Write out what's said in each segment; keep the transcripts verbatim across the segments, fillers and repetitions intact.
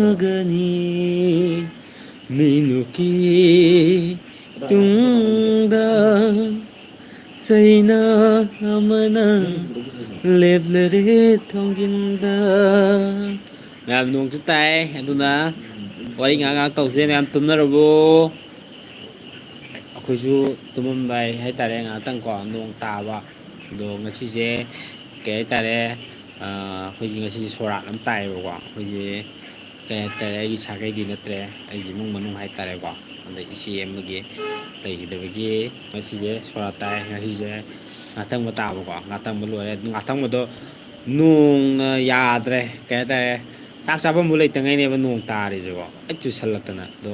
ꯒꯅꯤ ꯃꯤꯅꯨꯀꯤ ꯇꯨꯡꯗ ꯆꯩꯅꯥ ꯑꯃꯅ ꯂꯦꯞꯂꯔꯦ ꯊꯣꯡꯖꯤꯟꯗ꯫ ꯃꯌꯥꯝ ꯅꯣꯡꯁꯨ ꯇꯥꯏ, ꯑꯗꯨꯅ ꯋꯥꯔꯤ ꯉꯥꯏꯍꯥꯛ ꯉꯥꯏꯍꯥꯛ ꯇꯧꯁꯦ꯫ ꯃꯌꯥꯝ ꯇꯨꯝꯅꯔꯕꯣ? ꯑꯩꯈꯣꯏꯁꯨ ꯇꯨꯝꯃꯝꯗꯥꯏ ꯍꯥꯏꯇꯥꯔꯦ, ꯉꯥꯏꯍꯥꯛꯇꯪ ꯀꯣ ꯅꯣꯡ ꯇꯥꯕ꯫ ꯑꯗꯣ ꯉꯁꯤꯁꯦ ꯀꯩ ꯍꯥꯏꯇꯥꯔꯦ, ꯑꯩꯈꯣꯏꯒꯤ ꯉꯁꯤꯁꯦ ꯁꯣꯔꯥꯠ ꯑꯃ ꯇꯥꯏꯌꯦꯕꯀꯣ꯫ ꯑꯩꯈꯣꯏꯒꯤ ꯀꯩ ꯍꯥꯏꯇꯥꯔꯦ, ꯑꯩꯒꯤ ꯁꯥꯒꯩꯗꯤ ꯅꯠꯇ꯭ꯔꯦ, ꯑꯩꯒꯤ ꯏꯃꯨꯡ ꯃꯅꯨꯡ ꯍꯥꯏꯇꯥꯔꯦꯀꯣ꯫ ꯑꯗ ꯏꯆꯦ ꯑꯃꯒꯤ ꯂꯩꯈꯤꯗꯕꯒꯤ ꯉꯁꯤꯁꯦ ꯁꯣꯔꯥꯠ ꯇꯥꯏ꯫ ꯉꯁꯤꯁꯦ ꯉꯥꯇꯪꯕ ꯇꯥꯕꯀꯣ, ꯉꯥꯇꯪꯕ ꯂꯣꯏꯔꯦ꯫ ꯉꯥꯇꯪꯕꯗꯣ ꯅꯣꯡꯅ ꯌꯥꯗ꯭ꯔꯦ, ꯀꯩ ꯍꯥꯏꯇꯥꯔꯦ, ꯆꯥꯛ ꯆꯥꯐꯝꯕꯨ ꯂꯩꯇꯉꯩꯅꯦꯕ ꯅꯣꯡ ꯇꯥꯔꯤꯁꯦꯀꯣ꯫ ꯑꯩ ꯆꯨꯁꯜꯂꯛꯇꯅ꯫ ꯑꯗꯣ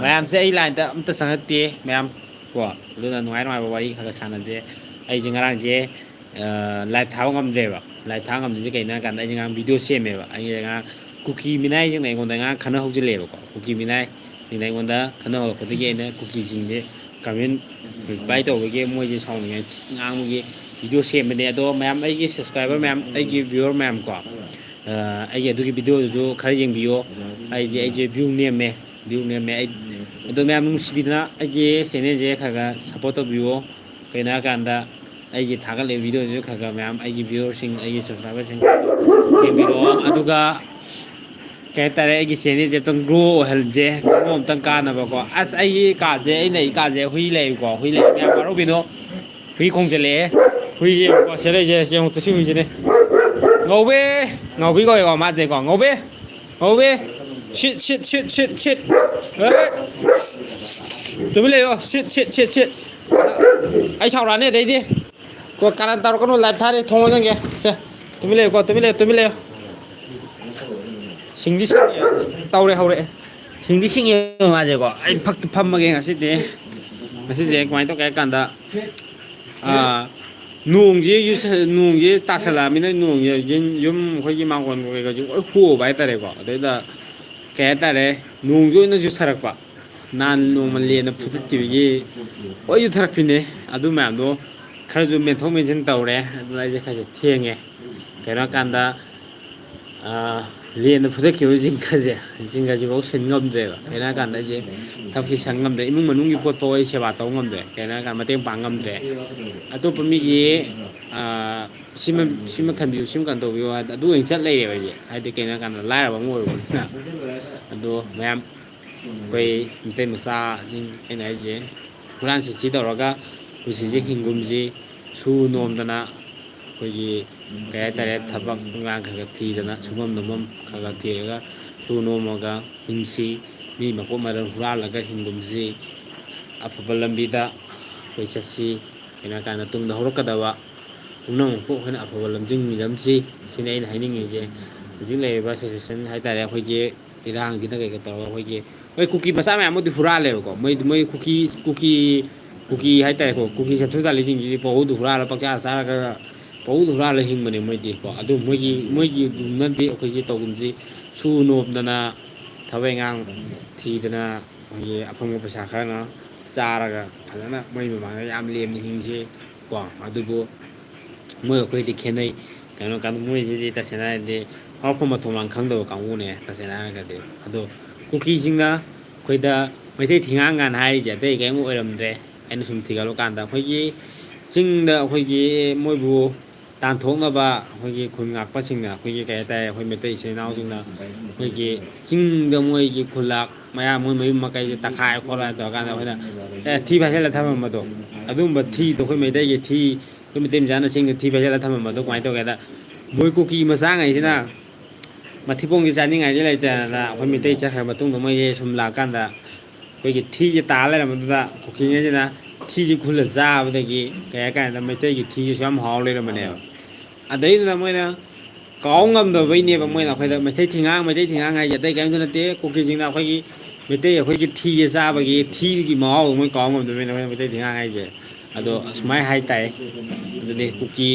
ꯃꯌꯥꯝꯁꯦ ꯑꯩ ꯂꯥꯏꯟꯗ ꯑꯝꯇ ꯆꯪꯉꯛꯇꯦ ꯃꯌꯥꯝ ꯀꯣ꯫ ꯑꯗꯨꯅ ꯅꯨꯡꯉꯥꯏ ꯅꯨꯡꯉꯥꯏꯕ ꯋꯥꯔꯤ ꯈꯔ ꯈꯔ ꯁꯥꯟꯅꯁꯦ꯫ ꯑꯩꯁꯦ ꯉꯔꯥꯡꯁꯦ ꯂꯥꯏꯞ ꯊꯥꯕ ꯉꯝꯗ꯭ꯔꯦꯕ꯫ ꯂꯥꯏꯞ ꯊꯥꯕ ꯉꯝꯗ꯭ꯔꯤꯁꯦ ꯀꯩꯅꯣ ꯍꯥꯏ ꯀꯥꯟꯗ, ꯑꯩꯁꯦ ꯉꯔꯥꯡ ꯚꯤꯗꯤꯑꯣ ꯁꯦꯝꯃꯦꯕ꯫ ꯑꯩꯁꯦ ꯉꯔꯥꯡ ꯀꯨꯀꯤ ꯃꯤꯅꯥꯏꯁꯤꯡꯅ ꯑꯩꯉꯣꯟꯗ ꯉꯔꯥꯡ ꯈꯟꯅ ꯍꯧꯖꯤꯜꯂꯛꯑꯦꯕꯀꯣ꯫ ꯀꯨꯀꯤ ꯃꯤꯅꯥꯏꯁꯤꯡꯅ ꯑꯩꯉꯣꯟꯗ ꯈꯟꯅ ꯍꯧꯔꯛꯄꯗꯒꯤ ꯑꯩꯅ ꯀꯨꯀꯤꯁꯤꯡꯁꯦ ꯀꯃꯦꯟ ꯔꯤꯄ꯭ꯂꯥꯏ ꯇꯧꯕꯒꯤ ꯃꯣꯏꯁꯦ ꯁꯥꯎꯅꯤꯡꯉꯥꯏ ꯊꯤ ꯉꯥꯡꯕꯒꯤ ꯚꯤꯗꯤꯑꯣ ꯁꯦꯝꯕꯅꯦ꯫ ꯑꯗꯣ ꯃꯌꯥꯝ, ꯑꯩꯒꯤ ꯁꯕꯁꯀ꯭ꯔꯥꯏꯕꯔ ꯃꯌꯥꯝ, ꯑꯩꯒꯤ ꯚ꯭ꯌꯨꯋꯔ ꯃꯌꯥꯝ ꯀꯣ, ꯑꯩꯒꯤ ꯑꯗꯨꯒꯤ ꯚꯤꯗꯤꯑꯣꯗꯨꯁꯨ ꯈꯔ ꯌꯦꯡꯕꯤꯌꯣ꯫ ꯑꯩꯁꯦ, ꯑꯩꯁꯦ ꯚ꯭ꯌꯨ ꯅꯦꯝꯃꯦ, ꯚ꯭ꯌꯨ ꯅꯦꯝꯃꯦ꯫ ꯑꯩ ꯑꯗꯣ ꯃꯌꯥꯝ ꯅꯨꯡꯁꯤꯕꯤꯗꯅ ꯑꯩꯒꯤ ꯆꯦꯅꯦꯜꯁꯦ ꯈꯔ ꯈꯔ ꯁꯞꯄꯣꯔꯠ ꯇꯧꯕꯤꯌꯣ꯫ ꯀꯩꯅꯣ ꯍꯥꯏꯀꯥꯟꯗ ꯑꯩꯒꯤ ꯊꯥꯒꯠꯂꯤꯕ ꯚꯤꯗꯤꯑꯣꯁꯤꯁꯨ ꯈꯔ ꯈꯔ ꯃꯌꯥꯝ ꯑꯩꯒꯤ ꯚ꯭ꯌꯨꯋꯔꯁꯤꯡ, ꯑꯩꯒꯤ ꯁꯕꯁꯀ꯭ꯔꯥꯏꯕꯔꯁꯤꯡ ꯌꯦꯡꯕꯤꯔꯛꯑꯣ꯫ ꯑꯗꯨꯒ ꯀꯩ ꯍꯥꯏꯇꯥꯔꯦ, ꯑꯩꯒꯤ ꯆꯦꯅꯦꯜꯁꯦ ꯑꯝꯇꯪ ꯒ꯭ꯔꯣ ꯑꯣꯏꯍꯜꯁꯦ, ꯒ꯭ꯔꯣ ꯑꯝꯇꯪ ꯀꯥꯟꯅꯕꯀꯣ꯫ ꯑꯁ, ꯑꯩꯒꯤ ꯀꯥꯁꯦ, ꯑꯩꯅ ꯑꯩ ꯀꯥꯁꯦ ꯍꯨꯏ ꯂꯩꯕꯀꯣ, ꯍꯨꯏ ꯂꯩ꯫ ꯃꯌꯥꯝ ꯋꯥꯔꯧꯕꯤꯅꯣ, ꯍꯨꯏ ꯈꯣꯡꯖꯜꯂꯛꯑꯦ꯫ ꯍꯨꯏꯁꯦ ꯌꯦꯡꯉꯨꯀꯣ, ꯁꯤ ꯂꯩꯁꯦ, ꯁꯤ ꯌꯦꯡꯉꯨ, ꯁꯤ ꯍꯨꯏꯁꯤꯅꯦ꯫ ꯉꯧꯕꯤ, ꯉꯧꯕꯤ ꯀꯧꯋꯦꯀꯣ ꯃꯥꯁꯦꯀꯣ꯫ ꯉꯧꯕꯤ, ꯉꯧꯕꯤ, ꯁꯤꯠ, ꯁꯤꯠ, ꯁꯤꯠ, ꯁꯤꯠ, ꯁꯤꯠ꯫ ꯑꯦ! ꯇꯨꯃꯤꯟ ꯂꯩꯌꯣ, ꯁꯤꯠ, ꯁꯤꯠ, ꯁꯤꯠ, ꯁꯤꯠ꯫ ꯑꯩ ꯁꯥꯎꯔꯛꯑꯅꯤ ꯑꯗꯩꯗꯤ꯫ ꯀꯣ ꯀꯥꯔꯟ ꯇꯧꯔꯛꯀꯅꯨ, ꯂꯥꯏꯞ ꯊꯥꯔꯦ, ꯊꯣꯡ ꯂꯣꯟꯁꯤꯟꯒꯦ꯫ ꯁꯦ, ꯇꯨꯃꯤꯟ ꯂꯩꯌꯨꯀꯣ, ꯇꯨꯃꯤꯟ ꯂꯩꯌꯨ, ꯇꯨꯃꯤꯟ ꯂꯩꯌꯨ꯫ ꯁꯤꯡꯗꯤ ꯁꯤꯡꯉꯦ, ꯇꯧꯔꯦ, ꯍꯧꯔꯛꯑꯦ꯫ ꯁꯤꯡꯗꯤ ꯁꯤꯡꯉꯦ ꯃꯥꯁꯦꯀꯣ꯫ ꯑꯩ ꯐꯛꯇ ꯐꯝꯃꯒꯦ ꯉꯁꯤꯗꯤ꯫ ꯉꯁꯤꯁꯦ ꯀꯃꯥꯏꯅ ꯇꯧꯒꯦ ꯍꯥꯏ ꯀꯥꯟꯗ, ꯑꯥ, ꯅꯣꯡꯁꯦ ꯌꯨꯁ-, ꯅꯣꯡꯁꯦ ꯇꯥꯁꯜꯂꯛꯑꯃꯤꯅ ꯅꯣꯡꯁꯦ ꯌꯨꯝ, ꯌꯨꯝ ꯑꯩꯈꯣꯏꯒꯤ ꯃꯥꯡꯒꯣꯟ ꯀꯩꯀꯥꯁꯨ ꯂꯣꯏ ꯍꯣꯕ ꯍꯥꯏꯇꯥꯔꯦꯀꯣ꯫ ꯑꯗꯩꯗ ꯀꯩ ꯍꯥꯏꯇꯥꯔꯦ, ꯅꯣꯡꯁꯦ ꯑꯣꯏꯅ ꯆꯨꯊꯔꯛꯄ꯫ ꯅꯍꯥꯟ ꯅꯣꯡꯃ ꯂꯦꯟꯅ ꯐꯨꯗꯠꯈꯤꯕꯒꯤ ꯂꯣꯏ ꯆꯨꯊꯔꯛꯄꯤꯅꯦ꯫ ꯑꯗꯨ ꯃꯌꯥꯝꯗꯣ ꯈꯔꯁꯨ ꯃꯦꯟꯊꯣꯛ ꯃꯦꯟꯁꯤꯟ ꯇꯧꯔꯦ꯫ ꯑꯗꯨꯅ ꯑꯩꯁꯦ ꯈꯔꯁꯨ ꯊꯦꯡꯉꯦ꯫ ꯀꯩꯅꯣ ꯍꯥꯏꯀꯥꯟꯗ, ꯑꯥ, ꯂꯦꯟꯅ ꯐꯨꯗꯠꯈꯤꯕ ꯖꯤꯡꯒꯁꯦ, ꯖꯤꯡꯒꯁꯤꯐꯥꯎ ꯁꯤꯟ ꯉꯝꯗ꯭ꯔꯦꯕ꯫ ꯀꯩꯅꯣ ꯍꯥꯏꯔꯀꯥꯟꯗ ꯑꯩꯁꯦ ꯊꯕꯛꯁꯤ ꯁꯪ ꯉꯝꯗ꯭ꯔꯦ, ꯏꯃꯨꯡ ꯃꯅꯨꯡꯒꯤ ꯄꯣꯠꯐꯥꯎ ꯑꯩ ꯁꯦꯕꯥ ꯇꯧ ꯉꯝꯗ꯭ꯔꯦ꯫ ꯀꯩꯅꯣ ꯍꯥꯏꯔꯀꯥꯟꯗ ꯃꯇꯦꯡ ꯄꯥꯡ ꯉꯝꯗ꯭ꯔꯦ꯫ ꯑꯇꯣꯞꯄ ꯃꯤꯒꯤ, ꯑꯥ, ꯁꯤꯃ, ꯁꯤꯃ ꯈꯟꯕꯤꯌꯨ, ꯁꯤꯃ ꯀꯩꯅꯣ ꯇꯧꯕꯤꯌꯨ ꯍꯥꯏꯗ ꯑꯗꯨ ꯑꯣꯏꯅ ꯆꯠ ꯂꯩꯔꯦꯕ ꯑꯩꯁꯦ꯫ ꯍꯥꯏꯗꯤ ꯀꯩꯅꯣ ꯍꯥꯏꯔꯀꯥꯟꯗ ꯂꯥꯏꯔꯕ ꯑꯃ ꯑꯣꯏꯔꯨꯕꯅꯤꯅ꯫ ꯑꯗꯣ ꯃꯌꯥꯝ ꯑꯩꯈꯣꯏ ꯃꯩꯇꯩ ꯃꯆꯥꯁꯤꯡ, ꯑꯩꯅ ꯍꯥꯏꯁꯦ, ꯍꯨꯔꯥꯟ ꯆꯤꯟꯊꯤ ꯇꯧꯔꯒ ꯄꯨꯟꯁꯤꯁꯦ ꯍꯤꯡꯒꯨꯝꯁꯤ꯫ ꯁꯨ ꯅꯣꯝꯗꯅ ꯑꯩꯈꯣꯏꯒꯤ, ꯀꯩ ꯍꯥꯏꯇꯥꯔꯦ, ꯊꯕꯛ ꯏꯪꯈꯥꯡ ꯈꯔ ꯈꯔ ꯊꯤꯗꯅ, ꯁꯨꯐꯝ ꯅꯣꯝꯐꯝ ꯈꯔ ꯈꯔ ꯊꯤꯔꯒ ꯁꯨ ꯅꯣꯝꯃꯒ ꯍꯤꯡꯁꯤ꯫ ꯃꯤ ꯃꯄꯣꯠ ꯃꯔꯜ ꯍꯨꯔꯥꯜꯂꯒ ꯍꯤꯡꯒꯨꯝꯁꯤ꯫ ꯑꯐꯕ ꯂꯝꯕꯤꯗ ꯑꯩꯈꯣꯏ ꯆꯠꯁꯤ꯫ ꯀꯩꯅꯣ ꯍꯥꯏꯀꯥꯟꯗ ꯇꯨꯡꯗ ꯍꯧꯔꯛꯀꯗꯕ ꯄꯨꯝꯅꯃꯛꯄꯨ ꯑꯩꯈꯣꯏꯅ ꯑꯐꯕ ꯂꯝꯖꯤꯡꯕꯤꯔꯝꯁꯤ꯫ ꯁꯤꯅꯤ ꯑꯩꯅ ꯍꯥꯏꯅꯤꯡꯉꯤꯁꯦ꯫ ꯍꯧꯖꯤꯛ ꯂꯩꯔꯤꯕ ꯁꯤꯆꯨꯋꯦꯁꯟ ꯍꯥꯏꯇꯥꯔꯦ, ꯑꯩꯈꯣꯏꯒꯤ ꯏꯔꯥꯡꯁꯤꯅ ꯀꯩꯀꯩ ꯇꯧꯔꯒ ꯑꯩꯈꯣꯏꯒꯤ, ꯍꯣꯏ, ꯀꯨꯀꯤ ꯃꯆꯥ ꯃꯌꯥꯝ ꯑꯃꯗꯤ ꯍꯨꯔꯥꯜꯂꯦꯕꯀꯣ꯫ ꯃꯣꯏ, ꯃꯣꯏ ꯀꯨꯀꯤ, ꯀꯨꯀꯤ, ꯀꯨꯀꯤ ꯍꯥꯏꯇꯥꯔꯦꯀꯣ, ꯀꯨꯀꯤ ꯁꯦꯟꯇ꯭ꯔꯦꯜ ꯇꯥꯜꯂꯤꯁꯤꯡꯁꯤꯗꯤ ꯄꯧꯗꯨ ꯍꯨꯔꯥꯜꯂ ꯄꯪꯆꯥ ꯆꯥꯔꯒ ꯄꯧꯗꯨ ꯍꯨꯔꯥꯜꯂ ꯍꯤꯡꯕꯅꯦ ꯃꯣꯏꯗꯤ ꯀꯣ꯫ ꯑꯗꯨ ꯃꯣꯏꯒꯤ, ꯃꯣꯏꯒꯤꯗꯨꯅꯗꯤ ꯑꯩꯈꯣꯏꯁꯦ ꯇꯧꯒꯨꯝꯁꯤ꯫ ꯁꯨ ꯅꯣꯝꯗꯅ ꯊꯕꯛ ꯏꯪꯈꯥꯡ ꯊꯤꯗꯅ ꯑꯩꯈꯣꯏꯒꯤ ꯑꯐꯪꯕ ꯄꯩꯁꯥ ꯈꯔꯅ ꯆꯥꯔꯒ ꯐꯖꯅ ꯃꯣꯏ ꯃꯃꯥꯡꯗ ꯌꯥꯝ ꯂꯦꯝꯅ ꯍꯤꯡꯁꯤ ꯀꯣ꯫ ꯑꯗꯨꯕꯨ ꯃꯣꯏ ꯑꯩꯈꯣꯏꯗꯤ ꯈꯦꯠꯅꯩ꯫ ꯀꯩꯅꯣ ꯀꯥꯟꯗ ꯃꯣꯏꯁꯤꯗꯤ ꯇꯁꯦꯡꯅ ꯍꯥꯏꯔꯗꯤ ꯍꯧꯔꯛꯐꯝ ꯃꯊꯣꯡ ꯃꯔꯥꯡ ꯈꯪꯗꯕ ꯀꯥꯡꯕꯨꯅꯦ ꯇꯁꯦꯡꯅ ꯍꯥꯏꯔꯒꯗꯤ꯫ ꯑꯗꯣ ꯀꯨꯀꯤꯁꯤꯡꯅ ꯑꯩꯈꯣꯏꯗ ꯃꯩꯇꯩ ꯊꯤꯉꯥꯡ ꯀꯥꯟꯅ ꯍꯥꯏꯔꯤꯁꯦ ꯑꯇꯩ ꯀꯔꯤꯝ ꯑꯣꯏꯔꯝꯗ꯭ꯔꯦ꯫ ꯑꯩꯅ ꯁꯨꯝ ꯊꯤꯒꯠꯂꯨꯀꯥꯟꯗ ꯑꯩꯈꯣꯏꯒꯤ ꯆꯤꯡꯗ ꯑꯩꯈꯣꯏꯒꯤ ꯃꯣꯏꯕꯨ ꯇꯥꯟꯊꯣꯛꯅꯕ ꯑꯩꯈꯣꯏꯒꯤ ꯈꯨꯟ ꯉꯥꯛꯄꯁꯤꯡꯅ ꯑꯩꯈꯣꯏꯒꯤ ꯀꯩ ꯍꯥꯏꯇꯥꯔꯦ, ꯑꯩꯈꯣꯏ ꯃꯩꯇꯩ ꯏꯆꯤꯜ ꯏꯅꯥꯎꯁꯤꯡꯅ ꯑꯩꯈꯣꯏꯒꯤ ꯆꯤꯡꯗ ꯃꯣꯏꯒꯤ ꯈꯨꯜꯂꯥꯛ ꯃꯌꯥꯝ ꯃꯣꯏ ꯃꯌꯨꯝ ꯃꯀꯩꯁꯦ ꯇꯛꯈꯥꯏ ꯈꯣꯠꯂ ꯇꯧꯔꯀꯥꯟꯗ ꯑꯩꯈꯣꯏꯅ, ꯑꯦ, ꯊꯤ ꯐꯥꯏꯁꯜꯂ ꯊꯝꯃꯝꯕꯗꯣ, ꯑꯗꯨꯒꯨꯝꯕ ꯊꯤꯗꯣ ꯑꯩꯈꯣꯏ ꯃꯩꯇꯩꯒꯤ ꯊꯤ, ꯑꯩꯈꯣꯏ ꯃꯩꯇꯩ ꯃꯆꯥꯅ ꯆꯤꯡꯗ ꯊꯤ ꯐꯥꯏꯁꯜꯂ ꯊꯝꯃꯝꯕꯗꯣ ꯀꯃꯥꯏꯅ ꯇꯧꯒꯦꯗ, ꯃꯣꯏ ꯀꯨꯀꯤ ꯃꯆꯥꯉꯩꯁꯤꯅ ꯃꯊꯤꯕꯣꯡꯁꯦ ꯆꯥꯅꯤꯡꯉꯥꯏꯗꯤ ꯂꯩꯇꯗꯅ ꯑꯩꯈꯣꯏ ꯃꯩꯇꯩ ꯆꯠꯈ꯭ꯔ ꯃꯇꯨꯡꯗ ꯃꯣꯏꯁꯦ ꯁꯨꯝ ꯂꯥꯛꯀꯥꯟꯗ ꯑꯩꯈꯣꯏꯒꯤ ꯊꯤꯁꯦ ꯇꯥ ꯂꯩꯔꯝꯕꯗꯨꯗ ꯀꯨꯀꯤꯉꯩꯁꯤꯅ ꯊꯤꯁꯦ ꯈꯨꯜꯂ ꯆꯥꯕꯗꯒꯤ ꯀꯩ ꯍꯥꯏ ꯀꯥꯟꯗ ꯃꯩꯇꯩꯒꯤ ꯊꯤꯁꯦ ꯁꯨ ꯌꯥꯝ ꯍꯥꯎ ꯂꯩꯔꯝꯕꯅꯦꯕ꯫ ꯑꯗꯩꯗꯨꯗ ꯃꯣꯏꯅ ꯀꯥꯎ ꯉꯝꯗꯕꯩꯅꯦꯕ ꯃꯣꯏꯅ ꯑꯩꯈꯣꯏꯗ ꯃꯩꯇꯩ ꯊꯤꯉꯥꯡ, ꯃꯩꯇꯩ ꯊꯤꯉꯥꯡ ꯍꯥꯏꯁꯦ ꯑꯇꯩ ꯀꯔꯤꯝꯇ ꯅꯠꯇꯦ, ꯀꯨꯀꯤꯁꯤꯡꯅ ꯑꯩꯈꯣꯏꯒꯤ ꯃꯩꯇꯩ ꯑꯩꯈꯣꯏꯒꯤ ꯊꯤꯁꯦ ꯆꯥꯕꯒꯤ ꯊꯤꯒꯤ ꯃꯍꯥꯎꯗꯣ ꯃꯣꯏ ꯀꯥꯎ ꯉꯝꯗꯕꯩꯅꯦ ꯑꯩꯈꯣꯏꯅ ꯃꯩꯇꯩ ꯊꯤꯉꯥꯡ ꯍꯥꯏꯁꯦ꯫ ꯑꯗꯣ ꯑꯁꯨꯃꯥꯏꯅ ꯍꯥꯏ ꯇꯥꯏ꯫ ꯑꯗꯨꯅꯤ ꯀꯨꯀꯤ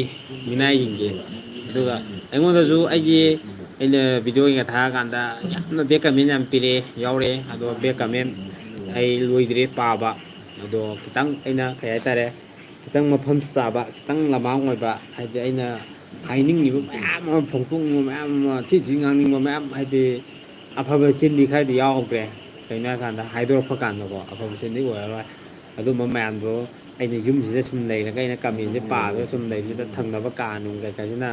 ꯃꯤꯅꯥꯏꯁꯤꯡꯁꯦ꯫ ꯑꯗꯨꯒ ꯑꯩꯉꯣꯟꯗꯁꯨ ꯑꯩꯒꯤ, ꯑꯩꯅ ꯚꯤꯗꯤꯑꯣ ꯌꯦꯡꯉ ꯊꯥꯔꯀꯥꯟꯗ ꯌꯥꯝꯅ ꯕꯦꯗ ꯀꯃꯦꯟ ꯌꯥꯝ ꯄꯤꯔꯛꯑꯦ, ꯌꯥꯎꯔꯛꯑꯦ꯫ ꯑꯗꯣ ꯕꯦꯗ ꯀꯃꯦꯟ ꯑꯩ ꯂꯣꯏꯗ꯭ꯔꯤ ꯄꯥꯕ꯫ ꯑꯗꯣ ꯈꯤꯇꯪ ꯑꯩꯅ ꯀꯩ ꯍꯥꯏꯇꯥꯔꯦ, ꯈꯤꯇꯪ ꯃꯐꯝ ꯆꯥꯕ, ꯈꯤꯇꯪ ꯂꯃꯥꯡ ꯑꯣꯏꯕ, ꯍꯥꯏꯗꯤ ꯑꯩꯅ ꯍꯥꯏꯅꯤꯡꯉꯤꯕ ꯃꯌꯥꯝ ꯑꯃ, ꯐꯣꯡꯗꯣꯛꯅꯤꯡꯕ ꯃꯌꯥꯝ ꯑꯃ, ꯊꯤ ꯊꯤ ꯉꯥꯡꯅꯤꯡꯕ ꯃꯌꯥꯝ, ꯍꯥꯏꯗꯤ ꯑꯐꯕ ꯆꯤꯟꯗꯤ ꯈꯔꯗꯤ ꯌꯥꯎꯈ꯭ꯔꯦ꯫ ꯀꯩꯅꯣ ꯍꯥꯏꯀꯥꯟꯗ ꯍꯥꯏꯗꯣꯔꯛꯄ ꯀꯥꯟꯗꯀꯣ, ꯑꯐꯕ ꯆꯤꯟꯗꯤ ꯑꯣꯏꯔꯔꯣꯏ꯫ ꯑꯗꯨꯝꯕ ꯃꯌꯥꯝꯗꯣ ꯑꯩꯅ ꯌꯨꯝꯁꯤꯗ ꯁꯨꯝ ꯂꯩꯔꯒ, ꯑꯩꯅ ꯀꯃꯦꯟꯁꯦ ꯄꯥꯗꯒ ꯁꯨꯝ ꯂꯩꯕꯁꯤꯗ, ꯊꯪꯅꯕ ꯀꯥ ꯅꯨꯡ ꯀꯩꯀꯥꯁꯤꯅ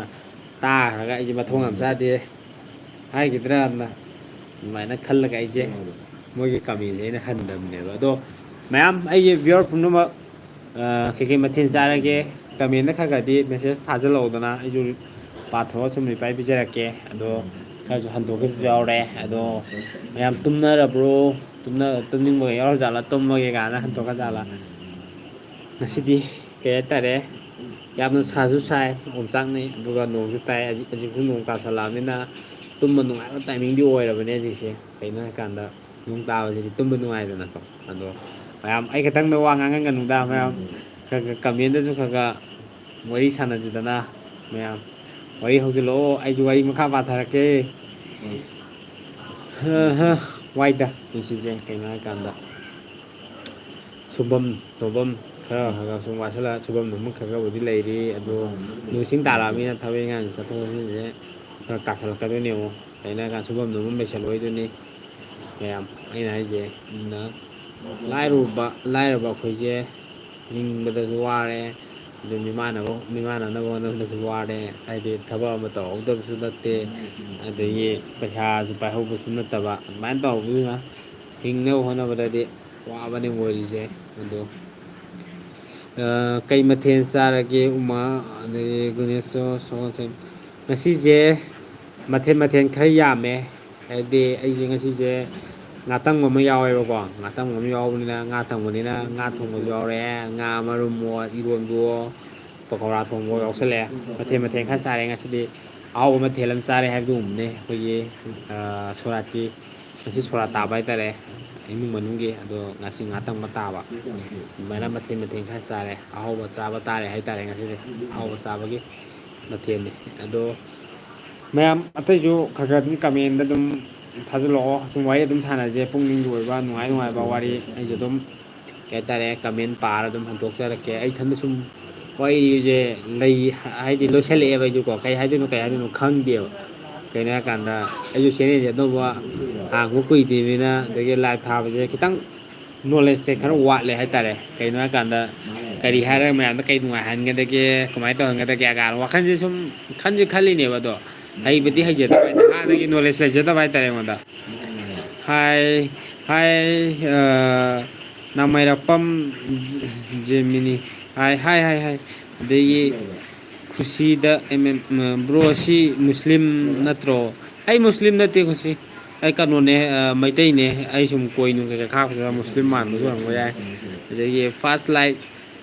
ꯇꯥꯈ꯭ꯔꯒ ꯑꯩꯁꯦ ꯃꯊꯣꯡ ꯌꯥꯝ ꯆꯥꯗꯦ ꯍꯥꯏꯈꯤꯗ꯭ꯔꯅ ꯑꯗꯨꯃꯥꯏꯅ ꯈꯜꯂꯒ ꯑꯩꯁꯦ ꯃꯣꯏꯒꯤ ꯀꯃꯦꯟꯁꯦ ꯑꯩꯅ ꯍꯟꯗꯕꯅꯦꯕ꯫ ꯑꯗꯣ ꯃꯌꯥꯝ, ꯑꯩꯒꯤ viewer ꯄꯨꯝꯅꯃꯛ, ꯑ, ꯀꯩꯀꯩ ꯃꯊꯦꯜ ꯆꯥꯔꯒꯦ? ꯀꯃꯦꯟꯗ ꯈꯔ ꯈꯔꯗꯤ ꯃꯦꯁꯦꯖ ꯊꯥꯖꯤꯜꯂꯛꯎꯗꯅ, ꯑꯩꯁꯨ ꯄꯥꯊꯣꯛꯑ ꯁꯨꯝ reply ꯄꯤꯖꯔꯛꯀꯦ꯫ ꯑꯗꯣ ꯈꯔꯁꯨ ꯍꯟꯗꯣꯛꯈꯤꯕꯁꯨ ꯌꯥꯎꯔꯦ꯫ ꯑꯗꯣ ꯃꯌꯥꯝ ꯇꯨꯝꯅꯔꯕ꯭ꯔꯣ? ꯇꯨꯝꯅ-, ꯇꯨꯝꯅꯤꯡꯕꯒ ꯌꯥꯎꯔ ꯖꯥꯠꯂꯥ? ꯇꯨꯝꯃꯒꯦ ꯀꯥꯏꯅ ꯍꯟꯗꯣꯛꯈ꯭ꯔ ꯖꯥꯠꯂꯥ? ꯉꯁꯤꯗꯤ ꯀꯩ ꯍꯥꯏꯇꯥꯔꯦ, ꯌꯥꯝꯅ ꯁꯥꯁꯨ ꯁꯥꯏ, ꯑꯣꯝꯆꯥꯛꯅꯩ, ꯑꯗꯨꯒ ꯅꯣꯡꯁꯨ ꯇꯥꯏ꯫ ꯍꯧꯖꯤꯛ, ꯍꯧꯖꯤꯛꯁꯨ ꯅꯣꯡ ꯇꯥꯁꯜꯂꯛꯑꯕꯅꯤꯅ ꯇꯨꯝꯕ ꯅꯨꯡꯉꯥꯏꯕ timingꯗꯤ ꯑꯣꯏꯔꯕꯅꯦ ꯍꯧꯖꯤꯛꯁꯦ꯫ ꯀꯩꯅꯣ ꯍꯥꯏꯀꯥꯟꯗ, ꯅꯣꯡ ꯇꯥꯕꯁꯤꯗꯤ ꯇꯨꯝꯕ ꯅꯨꯡꯉꯥꯏꯗꯅꯀꯣ꯫ ꯑꯗꯣ ꯃꯌꯥꯝ, ꯑꯩ ꯈꯛꯇꯪꯗ ꯋꯥ ꯉꯥꯡꯍꯟꯒꯅꯨꯗ ꯃꯌꯥꯝ, ꯈꯔ ꯈꯔ commentꯗꯁꯨ ꯈꯔ ꯈꯔ ꯋꯥꯔꯤ ꯁꯥꯟꯅꯁꯤꯗꯅ ꯃꯌꯥꯝ꯫ ꯋꯥꯔꯤ ꯍꯧꯖꯤꯜꯂꯛꯑꯣ, ꯑꯩꯁꯨ ꯋꯥꯔꯤ ꯃꯈꯥ ꯄꯥꯊꯔꯛꯀꯦ꯫ ꯍ, ꯍ, ꯋꯥꯏꯗ ꯄꯨꯟꯁꯤꯁꯦ, ꯀꯩꯅꯣ ꯍꯥꯏꯀꯥꯟꯗ ꯁꯨꯐꯝ ꯅꯣꯝꯐꯝ ꯈꯔ ꯈꯔ ꯁꯨꯝ ꯋꯥꯠꯁꯤꯜꯂꯛ, ꯁꯨꯐꯝ ꯅꯣꯝꯐꯝ ꯈꯔ ꯈꯔꯕꯨꯗꯤ ꯂꯩꯔꯤ, ꯑꯗꯣ ꯅꯣꯡ ꯏꯁꯤꯡ ꯇꯥꯔꯛꯑꯕꯅꯤꯅ ꯊꯕꯛ ꯏꯪꯈꯥꯡ ꯆꯠꯊꯣꯛ ꯆꯠꯁꯤꯟꯁꯦ ꯐꯔꯛ ꯇꯥꯁꯜꯂꯛꯀꯗꯣꯏꯅꯦꯕ꯫ ꯀꯩꯅꯣ ꯍꯥꯏꯀꯥꯟꯗ ꯁꯨꯐꯝ ꯅꯣꯝꯐꯝ ꯂꯩꯁꯜꯂꯣꯏꯗꯣꯏꯅꯤ ꯃꯌꯥꯝ꯫ ꯑꯩꯅ ꯍꯥꯏꯁꯦ, ꯑꯗꯨꯅ ꯂꯥꯏꯔꯨꯕ, ꯂꯥꯏꯔꯕ ꯑꯩꯈꯣꯏꯁꯦ ꯍꯤꯡꯕꯗꯁꯨ ꯋꯥꯔꯦ, ꯑꯗꯨ ꯃꯤꯃꯥꯟꯅꯕ, ꯃꯤꯃꯥꯟꯅꯅꯕ ꯍꯣꯠꯅꯕꯗꯁꯨ ꯋꯥꯔꯦ, ꯍꯥꯏꯗꯤ ꯊꯕꯛ ꯑꯃ ꯇꯧꯍꯧꯗꯕꯁꯨ ꯅꯠꯇꯦ, ꯑꯗꯒꯤ ꯄꯩꯁꯥꯁꯨ ꯄꯥꯏꯍꯧꯕꯁꯨ ꯅꯠꯇꯕ, ꯑꯗꯨꯃꯥꯏꯅ ꯇꯧꯕꯗꯨꯅ ꯍꯤꯡꯅꯕ ꯍꯣꯠꯅꯕꯗꯗꯤ ꯋꯥꯕꯅꯤ ꯑꯣꯏꯔꯤꯁꯦ꯫ ꯑꯗꯣ, ꯑ, ꯀꯩ ꯃꯊꯦꯜ ꯆꯥꯔꯒꯦ, ꯎꯃꯥ, ꯑꯗꯒꯤ ꯒꯨꯅꯦꯁꯣꯔ, ꯁꯣ-, ꯉꯁꯤꯁꯦ ꯃꯊꯦꯜ, ꯃꯊꯦꯜ ꯈꯔ ꯌꯥꯝꯃꯦ꯫ ꯍꯥꯏꯗꯤ ꯑꯩꯁꯦ ꯉꯁꯤꯁꯦ ꯉꯥ ꯇꯪꯕ ꯑꯃ ꯌꯥꯎꯋꯦꯕꯀꯣ꯫ ꯉꯥ ꯇꯪꯕ ꯑꯃ ꯌꯥꯎꯕꯅꯤꯅ, ꯉꯥ ꯇꯪꯕꯅꯤꯅ ꯉꯥ ꯊꯣꯡꯕꯁꯨ ꯌꯥꯎꯔꯦ, ꯉꯥ ꯃꯔꯨꯝꯋꯣ, ꯏꯔꯣꯟꯕꯋꯣ, ꯄꯀꯧꯔꯥ ꯊꯣꯡꯕꯋꯣ ꯌꯥꯎꯁꯜꯂꯛꯑꯦ꯫ ꯃꯊꯦꯜ, ꯃꯊꯦꯜ ꯈꯔ ꯆꯥꯔꯦ ꯉꯁꯤꯗꯤ꯫ ꯑꯍꯥꯎꯕ ꯃꯊꯦꯜ ꯑꯃ ꯆꯥꯔꯦ ꯍꯥꯏꯕꯗꯨꯒꯨꯝꯕꯅꯦ ꯑꯩꯈꯣꯏꯒꯤ, ꯑ, ꯁꯣꯔꯥꯠꯀꯤ꯫ ꯉꯁꯤ ꯁꯣꯔꯥꯠ ꯇꯥꯕ ꯍꯥꯏꯇꯥꯔꯦ, ꯏꯃꯨꯡ ꯃꯅꯨꯡꯒꯤ꯫ ꯑꯗꯣ ꯉꯁꯤ ꯉꯥ ꯇꯪꯕ ꯇꯥꯕ꯫ ꯑꯗꯨꯃꯥꯏꯅ ꯃꯊꯦꯜ, ꯃꯊꯦꯜ ꯈꯔ ꯆꯥꯔꯦ꯫ ꯑꯍꯥꯎꯕ ꯆꯥꯕ ꯇꯥꯔꯦ ꯍꯥꯏꯇꯥꯔꯦ ꯉꯁꯤꯗꯤ꯫ ꯑꯍꯥꯎꯕ ꯆꯥꯕꯒꯤ ꯃꯊꯦꯜꯅꯤ꯫ ꯑꯗꯣ ꯃꯌꯥꯝ ꯑꯇꯩꯁꯨ ꯈꯔ ꯈꯔ ꯑꯗꯨꯝ commentꯗ ꯑꯗꯨꯝ ꯊꯥꯖꯤꯜꯂꯛꯑꯣ꯫ ꯁꯨꯝ ꯋꯥꯔꯤ ꯑꯗꯨꯝ ꯁꯥꯟꯅꯁꯦ, ꯄꯨꯛꯅꯤꯡꯒꯤ ꯑꯣꯏꯕ ꯅꯨꯡꯉꯥꯏ ꯅꯨꯡꯉꯥꯏꯕ ꯋꯥꯔꯤ꯫ ꯑꯩꯁꯨ ꯑꯗꯨꯝ, ꯀꯩ ꯍꯥꯏꯇꯥꯔꯦ, comment ꯄꯥꯔ ꯑꯗꯨꯝ ꯍꯟꯗꯣꯛꯆꯔꯛꯀꯦ꯫ ꯑꯩ ꯏꯊꯟꯗ ꯁꯨꯝ ꯋꯥꯔꯤꯁꯦ ꯂꯩ, ꯍꯥꯏꯗꯤ ꯂꯣꯏꯁꯜꯂꯛꯑꯦꯕ꯫ ꯑꯩꯁꯨꯀꯣ ꯀꯩ ꯍꯥꯏꯗꯣꯏꯅꯣ ꯀꯩ ꯍꯥꯏꯗꯣꯏꯅꯣ ꯈꯪꯗꯦꯕ꯫ ꯀꯩꯅꯣ ꯍꯥꯏꯔꯀꯥꯟꯗ ꯑꯩꯁꯨ ꯆꯦꯅꯦꯜꯁꯦ ꯑꯅꯧꯕ ꯍꯥꯡꯕ ꯀꯨꯏꯗ꯭ꯔꯤꯕꯅꯤꯅ, ꯑꯗꯒꯤ ꯂꯥꯏꯚ ꯊꯥꯕꯁꯦ ꯈꯤꯇꯪ ꯅꯣꯂꯦꯖꯁꯦ ꯈꯔ ꯋꯥꯠꯂꯦ ꯍꯥꯏꯇꯥꯔꯦ꯫ ꯀꯩꯅꯣ ꯍꯥꯏꯔꯀꯥꯟꯗ ꯀꯔꯤ ꯍꯥꯏꯔꯒ ꯃꯌꯥꯝꯗ ꯀꯩ ꯅꯨꯡꯉꯥꯏꯍꯟꯒꯗꯒꯦ, ꯀꯃꯥꯏꯅ ꯇꯧꯍꯟꯒꯗꯒꯦ ꯀꯥꯏꯅ ꯋꯥꯈꯜꯁꯦ ꯁꯨꯝ ꯈꯟꯁꯨ ꯈꯜꯂꯤꯅꯦꯕ꯫ ꯑꯗꯣ ꯍꯩꯕꯗꯤ ꯍꯩꯖꯗꯕ ꯍꯥꯏꯇꯥꯔꯦ, ꯍꯥꯟꯅꯒꯤ ꯅꯣꯂꯦꯖ ꯂꯩꯖꯗꯕ ꯍꯥꯏꯇꯥꯔꯦ ꯑꯩꯉꯣꯟꯗ꯫ ꯍꯥꯏ ꯍꯥꯏ, ꯅꯥꯃꯩꯔꯥꯛꯄꯝ ꯖꯦꯃꯤꯅꯤ꯫ ꯍꯥꯏ ꯍꯥꯏ ꯍꯥꯏ ꯍꯥꯏ꯫ ꯑꯗꯒꯤ ꯈꯨꯁꯤꯗ ꯑꯦꯝ ꯑꯦꯝ, ꯕ꯭ꯔꯣ, ꯁꯤ ꯃꯨꯁꯂꯤꯝ ꯅꯠꯇ꯭ꯔꯣ? ꯑꯩ ꯃꯨꯁꯂꯤꯝ ꯅꯠꯇꯦ ꯈꯨꯁꯤ, ꯑꯩ ꯀꯩꯅꯣꯅꯦ, ꯃꯩꯇꯩꯅꯦ꯫ ꯑꯩ ꯁꯨꯝ ꯀꯣꯏ ꯅꯨꯡ ꯀꯩꯀꯥ ꯈꯥꯛꯄꯗꯨꯗ ꯃꯨꯁꯂꯤꯝ ꯃꯥꯟꯕꯁꯨ ꯑꯣꯏꯔꯝꯕ ꯌꯥꯏ꯫ ꯑꯗꯒꯤ ꯐꯥꯔꯁ ꯂꯥꯏꯛ,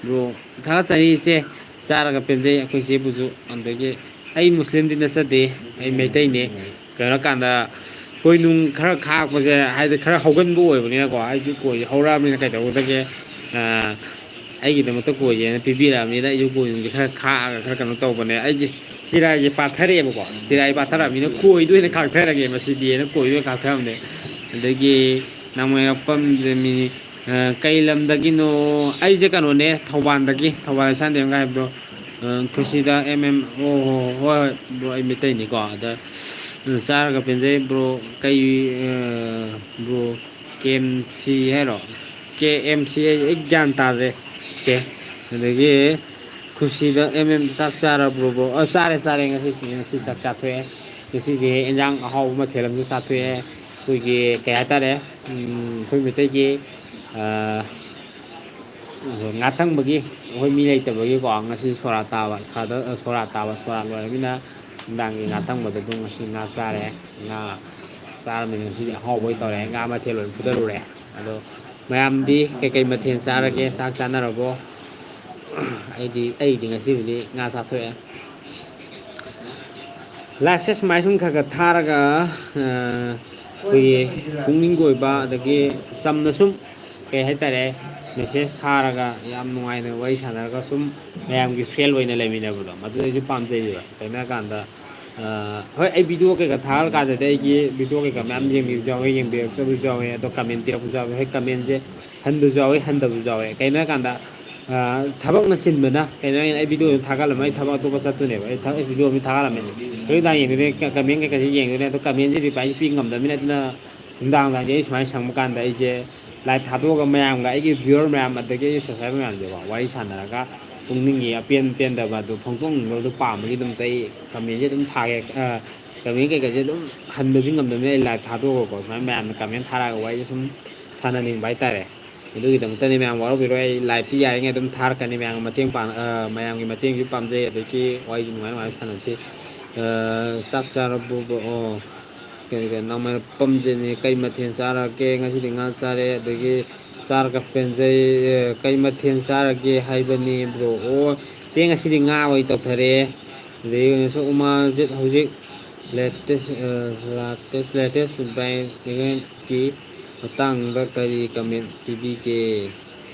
ꯕ꯭ꯔꯣ, ꯊꯥꯒꯠꯆꯔꯤ ꯏꯆꯦ, ꯆꯥꯔꯒ ꯄꯦꯟꯖꯩ ꯑꯩꯈꯣꯏ ꯏꯆꯦꯕꯨꯁꯨ꯫ ꯑꯗꯒꯤ ꯑꯩ ꯃꯨꯁꯂꯤꯝꯗꯤ ꯅꯠꯆꯗꯦ, ꯑꯩ ꯃꯩꯇꯩꯅꯦ꯫ ꯀꯩꯅꯣ ꯍꯥꯏꯔꯀꯥꯟꯗ ꯀꯣꯏ ꯅꯨꯡ ꯈꯔ ꯈꯥꯛꯄꯁꯦ ꯍꯥꯏꯗꯤ ꯈꯔ ꯍꯧꯒꯟꯕ ꯑꯣꯏꯕꯅꯤꯅꯀꯣ, ꯑꯩꯁꯨ ꯀꯣꯏꯁꯦ ꯍꯧꯔꯛꯑꯕꯅꯤꯅ ꯀꯩꯗꯧꯒꯗꯒꯦ, ꯑꯩꯒꯤꯗꯃꯛꯇ ꯀꯣꯏꯁꯦꯅ ꯄꯤꯕꯤꯔꯛꯑꯕꯅꯤꯅ ꯑꯩꯁꯨ ꯀꯣꯏ ꯅꯨꯡꯁꯦ ꯈꯔ ꯈꯥꯛꯑꯒ ꯈꯔ ꯀꯩꯅꯣ ꯇꯧꯕꯅꯦ꯫ ꯑꯩꯁꯦ ꯆꯤꯔꯥꯏꯁꯦ ꯄꯥꯊꯔꯛꯑꯦꯕꯀꯣ, ꯆꯤꯔꯥꯏ ꯄꯥꯊꯔꯛꯑꯕꯅꯤꯅ ꯀꯣꯏꯗ ꯑꯣꯏꯅ ꯈꯥꯛꯊꯔꯒꯦ ꯃꯁꯤꯗꯤꯅ ꯀꯣꯏꯗ ꯑꯣꯏꯅ ꯈꯥꯛꯊꯔꯝꯅꯦ꯫ ꯑꯗꯒꯤ ꯅꯥꯃꯩꯔꯥꯛꯄꯝ ꯖꯦꯃꯤꯅꯤ꯫ ꯀꯩ ꯂꯝꯗꯒꯤꯅꯣ? ꯑꯩꯁꯦ ꯀꯩꯅꯣꯅꯦ, ꯊꯧꯕꯥꯜꯗꯒꯤ, ꯊꯧꯕꯥꯜ ꯏꯁꯥꯟꯗꯦꯝꯒ ꯍꯥꯏꯕꯗꯣ꯫ ꯈꯨꯁꯤꯗ ꯑꯦꯝ ꯑꯦꯝ, ꯑꯣ ꯍꯣ ꯍꯣꯏ ꯍꯣꯏ, ꯕ꯭ꯔꯣ, ꯑꯩ ꯃꯩꯇꯩꯅꯤꯀꯣ꯫ ꯑꯗ ꯆꯥꯔꯒ ꯄꯦꯟꯖꯩ ꯕ꯭ꯔꯣ꯫ ꯀꯩ, ꯕ꯭ꯔꯣ, ꯀꯦ ꯑꯦꯝ ꯁꯤ ꯍꯥꯏꯔꯣ? ꯀꯦ ꯑꯦꯝ ꯁꯤ ꯑꯩ ꯑꯩ ꯒ꯭ꯌꯥꯟ ꯇꯥꯗ꯭ꯔꯦ꯫ ꯑꯣꯀꯦ꯫ ꯑꯗꯒꯤ ꯈꯨꯁꯤꯗ ꯑꯦꯝ ꯑꯦꯝ, ꯆꯥꯛ ꯆꯥꯔꯕ꯭ꯔꯣ ꯕ꯭ꯔꯣ? ꯑ, ꯆꯥꯔꯦ ꯆꯥꯔꯦ, ꯉꯁꯤꯁꯦ ꯉꯁꯤ ꯆꯥꯛ ꯆꯥꯊꯣꯛꯑꯦ꯫ ꯉꯁꯤꯁꯦ ꯑꯦꯟꯖꯥꯡ ꯑꯍꯥꯎꯕ ꯃꯊꯦꯜ ꯑꯃꯁꯨ ꯆꯥꯊꯣꯛꯑꯦ꯫ ꯑꯩꯈꯣꯏꯒꯤ ꯀꯩ ꯍꯥꯏꯇꯥꯔꯦ, ꯎꯝ, ꯑꯩꯈꯣꯏ ꯃꯩꯇꯩꯒꯤ, ꯑ, ꯉꯥ ꯊꯪꯕꯒꯤ ꯑꯩꯈꯣꯏ ꯃꯤ ꯂꯩꯇꯕꯒꯤꯀꯣ, ꯉꯁꯤ ꯁꯣꯔꯥ ꯇꯥꯕ, ꯁꯣꯔꯥ ꯇꯥꯕ, ꯁꯣꯔꯥ ꯂꯣꯏꯔꯃꯤꯅ ꯅꯨꯡꯗꯥꯡꯒꯤ ꯉꯥ ꯊꯪꯕꯗ ꯑꯗꯨꯝ ꯉꯁꯤ ꯉꯥ ꯆꯥꯔꯦ꯫ ꯉꯥ ꯆꯥꯔꯕꯅꯤꯅ ꯉꯁꯤꯗꯤ ꯑꯍꯥꯎꯕ ꯑꯣꯏꯅ ꯇꯧꯔꯦ꯫ ꯉꯥ ꯃꯊꯦꯜ ꯑꯣꯏꯅ ꯐꯨꯊꯔꯨꯔꯦ꯫ ꯑꯗꯣ ꯃꯌꯥꯝꯗꯤ ꯀꯩꯀꯩ ꯃꯊꯦꯜ ꯆꯥꯔꯒꯦ? ꯆꯥꯛ ꯆꯥꯅꯔꯕꯣ? ꯑꯩꯗꯤ, ꯑꯩꯗꯤ ꯉꯁꯤꯕꯨꯗꯤ ꯉꯥ ꯆꯥꯊꯣꯛꯑꯦ꯫ ꯂꯥꯏꯐꯁꯦ ꯁꯨꯃꯥꯏ ꯁꯨꯝ ꯈꯔ ꯈꯔ ꯊꯥꯔꯒ, ꯑ, ꯑꯩꯈꯣꯏꯒꯤ ꯄꯨꯛꯅꯤꯡꯒꯤ ꯑꯣꯏꯕ, ꯑꯗꯒꯤ ꯆꯝꯅ ꯁꯨꯝ, ꯀꯩ ꯍꯥꯏꯇꯥꯔꯦ, ꯃꯦꯁꯦꯖ ꯊꯥꯔꯒ ꯌꯥꯝ ꯅꯨꯡꯉꯥꯏꯅ ꯋꯥꯔꯤ ꯁꯥꯟꯅꯔꯒ ꯁꯨꯝ ꯃꯌꯥꯝꯒꯤ ꯐ꯭ꯔꯦꯟ ꯑꯣꯏꯅ ꯂꯩꯃꯤꯟꯅꯕꯗꯣ, ꯃꯗꯨꯗ ꯑꯩꯁꯨ ꯄꯥꯝꯖꯩꯌꯦꯕ꯫ ꯀꯩꯅꯣ ꯍꯥꯏꯀꯥꯟꯗ, ꯑ, ꯍꯣꯏ, ꯑꯩ ꯚꯤꯗꯤꯑꯣ ꯀꯩꯀꯥ ꯊꯥꯒꯠꯂꯀꯥꯟꯗꯗꯤ ꯑꯩꯒꯤ ꯚꯤꯗꯤꯑꯣ ꯀꯩꯀꯥ ꯃꯌꯥꯝ ꯌꯦꯡꯕꯤꯕꯁꯨ ꯌꯥꯎꯋꯦ, ꯌꯦꯡꯕꯤꯔꯛꯇꯕꯁꯨ ꯌꯥꯎꯋꯦ, ꯑꯗꯣ ꯀꯃꯦꯟ ꯄꯤꯔꯛꯄꯁꯨ ꯌꯥꯎꯋꯦ꯫ ꯍꯣꯏ, ꯀꯃꯦꯟꯁꯦ ꯍꯟꯕꯁꯨ ꯌꯥꯎꯋꯦ, ꯍꯟꯗꯕꯁꯨ ꯌꯥꯎꯋꯦ꯫ ꯀꯩꯅꯣ ꯍꯥꯏꯀꯥꯟꯗ, ꯑ, ꯊꯕꯛꯅ ꯆꯤꯟꯕꯅ ꯀꯩꯅꯣ ꯍꯥꯏꯅ ꯑꯩ video ꯑꯗꯨꯝ ꯊꯥꯒꯠꯂꯝꯃꯦ꯫ ꯑꯩ ꯊꯕꯛ ꯑꯇꯣꯞꯄ ꯆꯠꯇꯣꯏꯅꯦꯕ꯫ ꯑꯩ ꯊꯕꯛ video ꯑꯃ ꯊꯥꯒꯠꯂꯝꯃꯦ꯫ ꯍꯧꯖꯤꯛ ꯅꯨꯡꯗꯥꯡ ꯌꯦꯡꯗꯣꯏꯅꯦ, ꯀ-, comment ꯀꯩꯀꯥꯁꯤ ꯌꯦꯡꯗꯣꯏꯅꯦ꯫ ꯑꯗꯣ commentꯁꯤ reply ꯄꯤ ꯉꯝꯗꯕꯅꯤꯅ ꯑꯗꯨꯅ ꯅꯨꯡꯗꯥꯡ ꯅꯨꯡꯗꯥꯡꯁꯦ ꯑꯩ ꯁꯨꯃꯥꯏꯅ ꯁꯪꯕ ꯀꯥꯟꯗ ꯑꯩꯁꯦ live ꯊꯥꯗꯣꯛꯑꯒ ꯃꯌꯥꯝꯒ, ꯑꯩꯒꯤ viewer ꯃꯌꯥꯝ ꯑꯗꯒꯤ ꯑꯩꯒꯤ subscriber ꯃꯌꯥꯝꯁꯦꯀꯣ ꯋꯥꯔꯤ ꯁꯥꯟꯅꯔꯒ ꯄꯨꯛꯅꯤꯡꯒꯤ ꯑꯄꯦꯟ ꯄꯦꯟꯗꯕ ꯑꯗꯨ ꯐꯣꯡꯗꯣꯛꯅꯤꯡꯕꯗꯨ ꯄꯥꯝꯕꯒꯤꯗꯃꯛꯇ ꯑꯩ commentꯁꯦ ꯑꯗꯨꯝ ꯊꯥꯒꯦ꯫ ꯑ, comment ꯀꯩꯀꯩꯁꯦ ꯑꯗꯨꯝ ꯍꯟꯕꯁꯨ ꯉꯝꯗꯕꯅꯤꯅ ꯑꯩ live ꯊꯥꯗꯣꯛꯑꯒꯀꯣ ꯁꯨꯃꯥꯏꯅ ꯃꯌꯥꯝꯅ comment ꯊꯥꯔꯛꯑꯒ ꯋꯥꯔꯤꯁꯦ ꯁꯨꯝ ꯁꯥꯟꯅꯅꯤꯡꯕ ꯍꯥꯏꯇꯥꯔꯦ꯫ ꯑꯗꯨꯒꯤꯗꯃꯛꯇꯅꯤ ꯃꯌꯥꯝ ꯋꯥꯔꯧꯕꯤꯔꯣꯏ꯫ ꯑꯩ liveꯇꯤ ꯌꯥꯔꯤꯉꯩ ꯑꯗꯨꯝ ꯊꯥꯔꯛꯀꯅꯤ꯫ ꯃꯌꯥꯝꯒꯤ ꯃꯇꯦꯡ ꯄꯥꯡ-, ꯑ, ꯃꯌꯥꯝꯒꯤ ꯃꯇꯦꯡꯁꯨ ꯄꯥꯝꯖꯩ꯫ ꯑꯗꯒꯤ ꯋꯥꯔꯤꯁꯨ ꯅꯨꯡꯉꯥꯏ ꯅꯨꯡꯉꯥꯏꯕ ꯁꯥꯟꯅꯁꯤ꯫ ꯑ, ꯆꯥꯛ ꯆꯥꯔꯕꯣ? ꯑꯣ, ꯀꯔꯤ ꯀꯔꯤ ꯅꯪ ꯄꯝꯖꯅꯤ? ꯀꯩ ꯃꯊꯦꯜ ꯆꯥꯔꯒꯦ? ꯉꯁꯤꯗꯤ ꯉꯥ ꯆꯥꯔꯦ꯫ ꯑꯗꯒꯤ ꯆꯥꯔꯒ ꯄꯦꯟꯖꯩ꯫ ꯑ, ꯀꯩ ꯃꯊꯦꯜ ꯆꯥꯔꯒꯦ ꯍꯥꯏꯕꯅꯤ bro? ꯑꯣ, ꯆꯦ ꯉꯁꯤꯗꯤ ꯉꯥ ꯑꯣꯏꯅ ꯇꯧꯊꯔꯦ꯫ ꯑꯗꯒꯤ ꯉꯁꯤ ꯎꯃꯥꯖꯤꯠ ꯍꯧꯖꯤꯛ latest, ꯑ, latest, latest ꯀꯤ ꯃꯇꯥꯡꯗ ꯀꯔꯤ comment ꯄꯤꯕꯤꯒꯦ?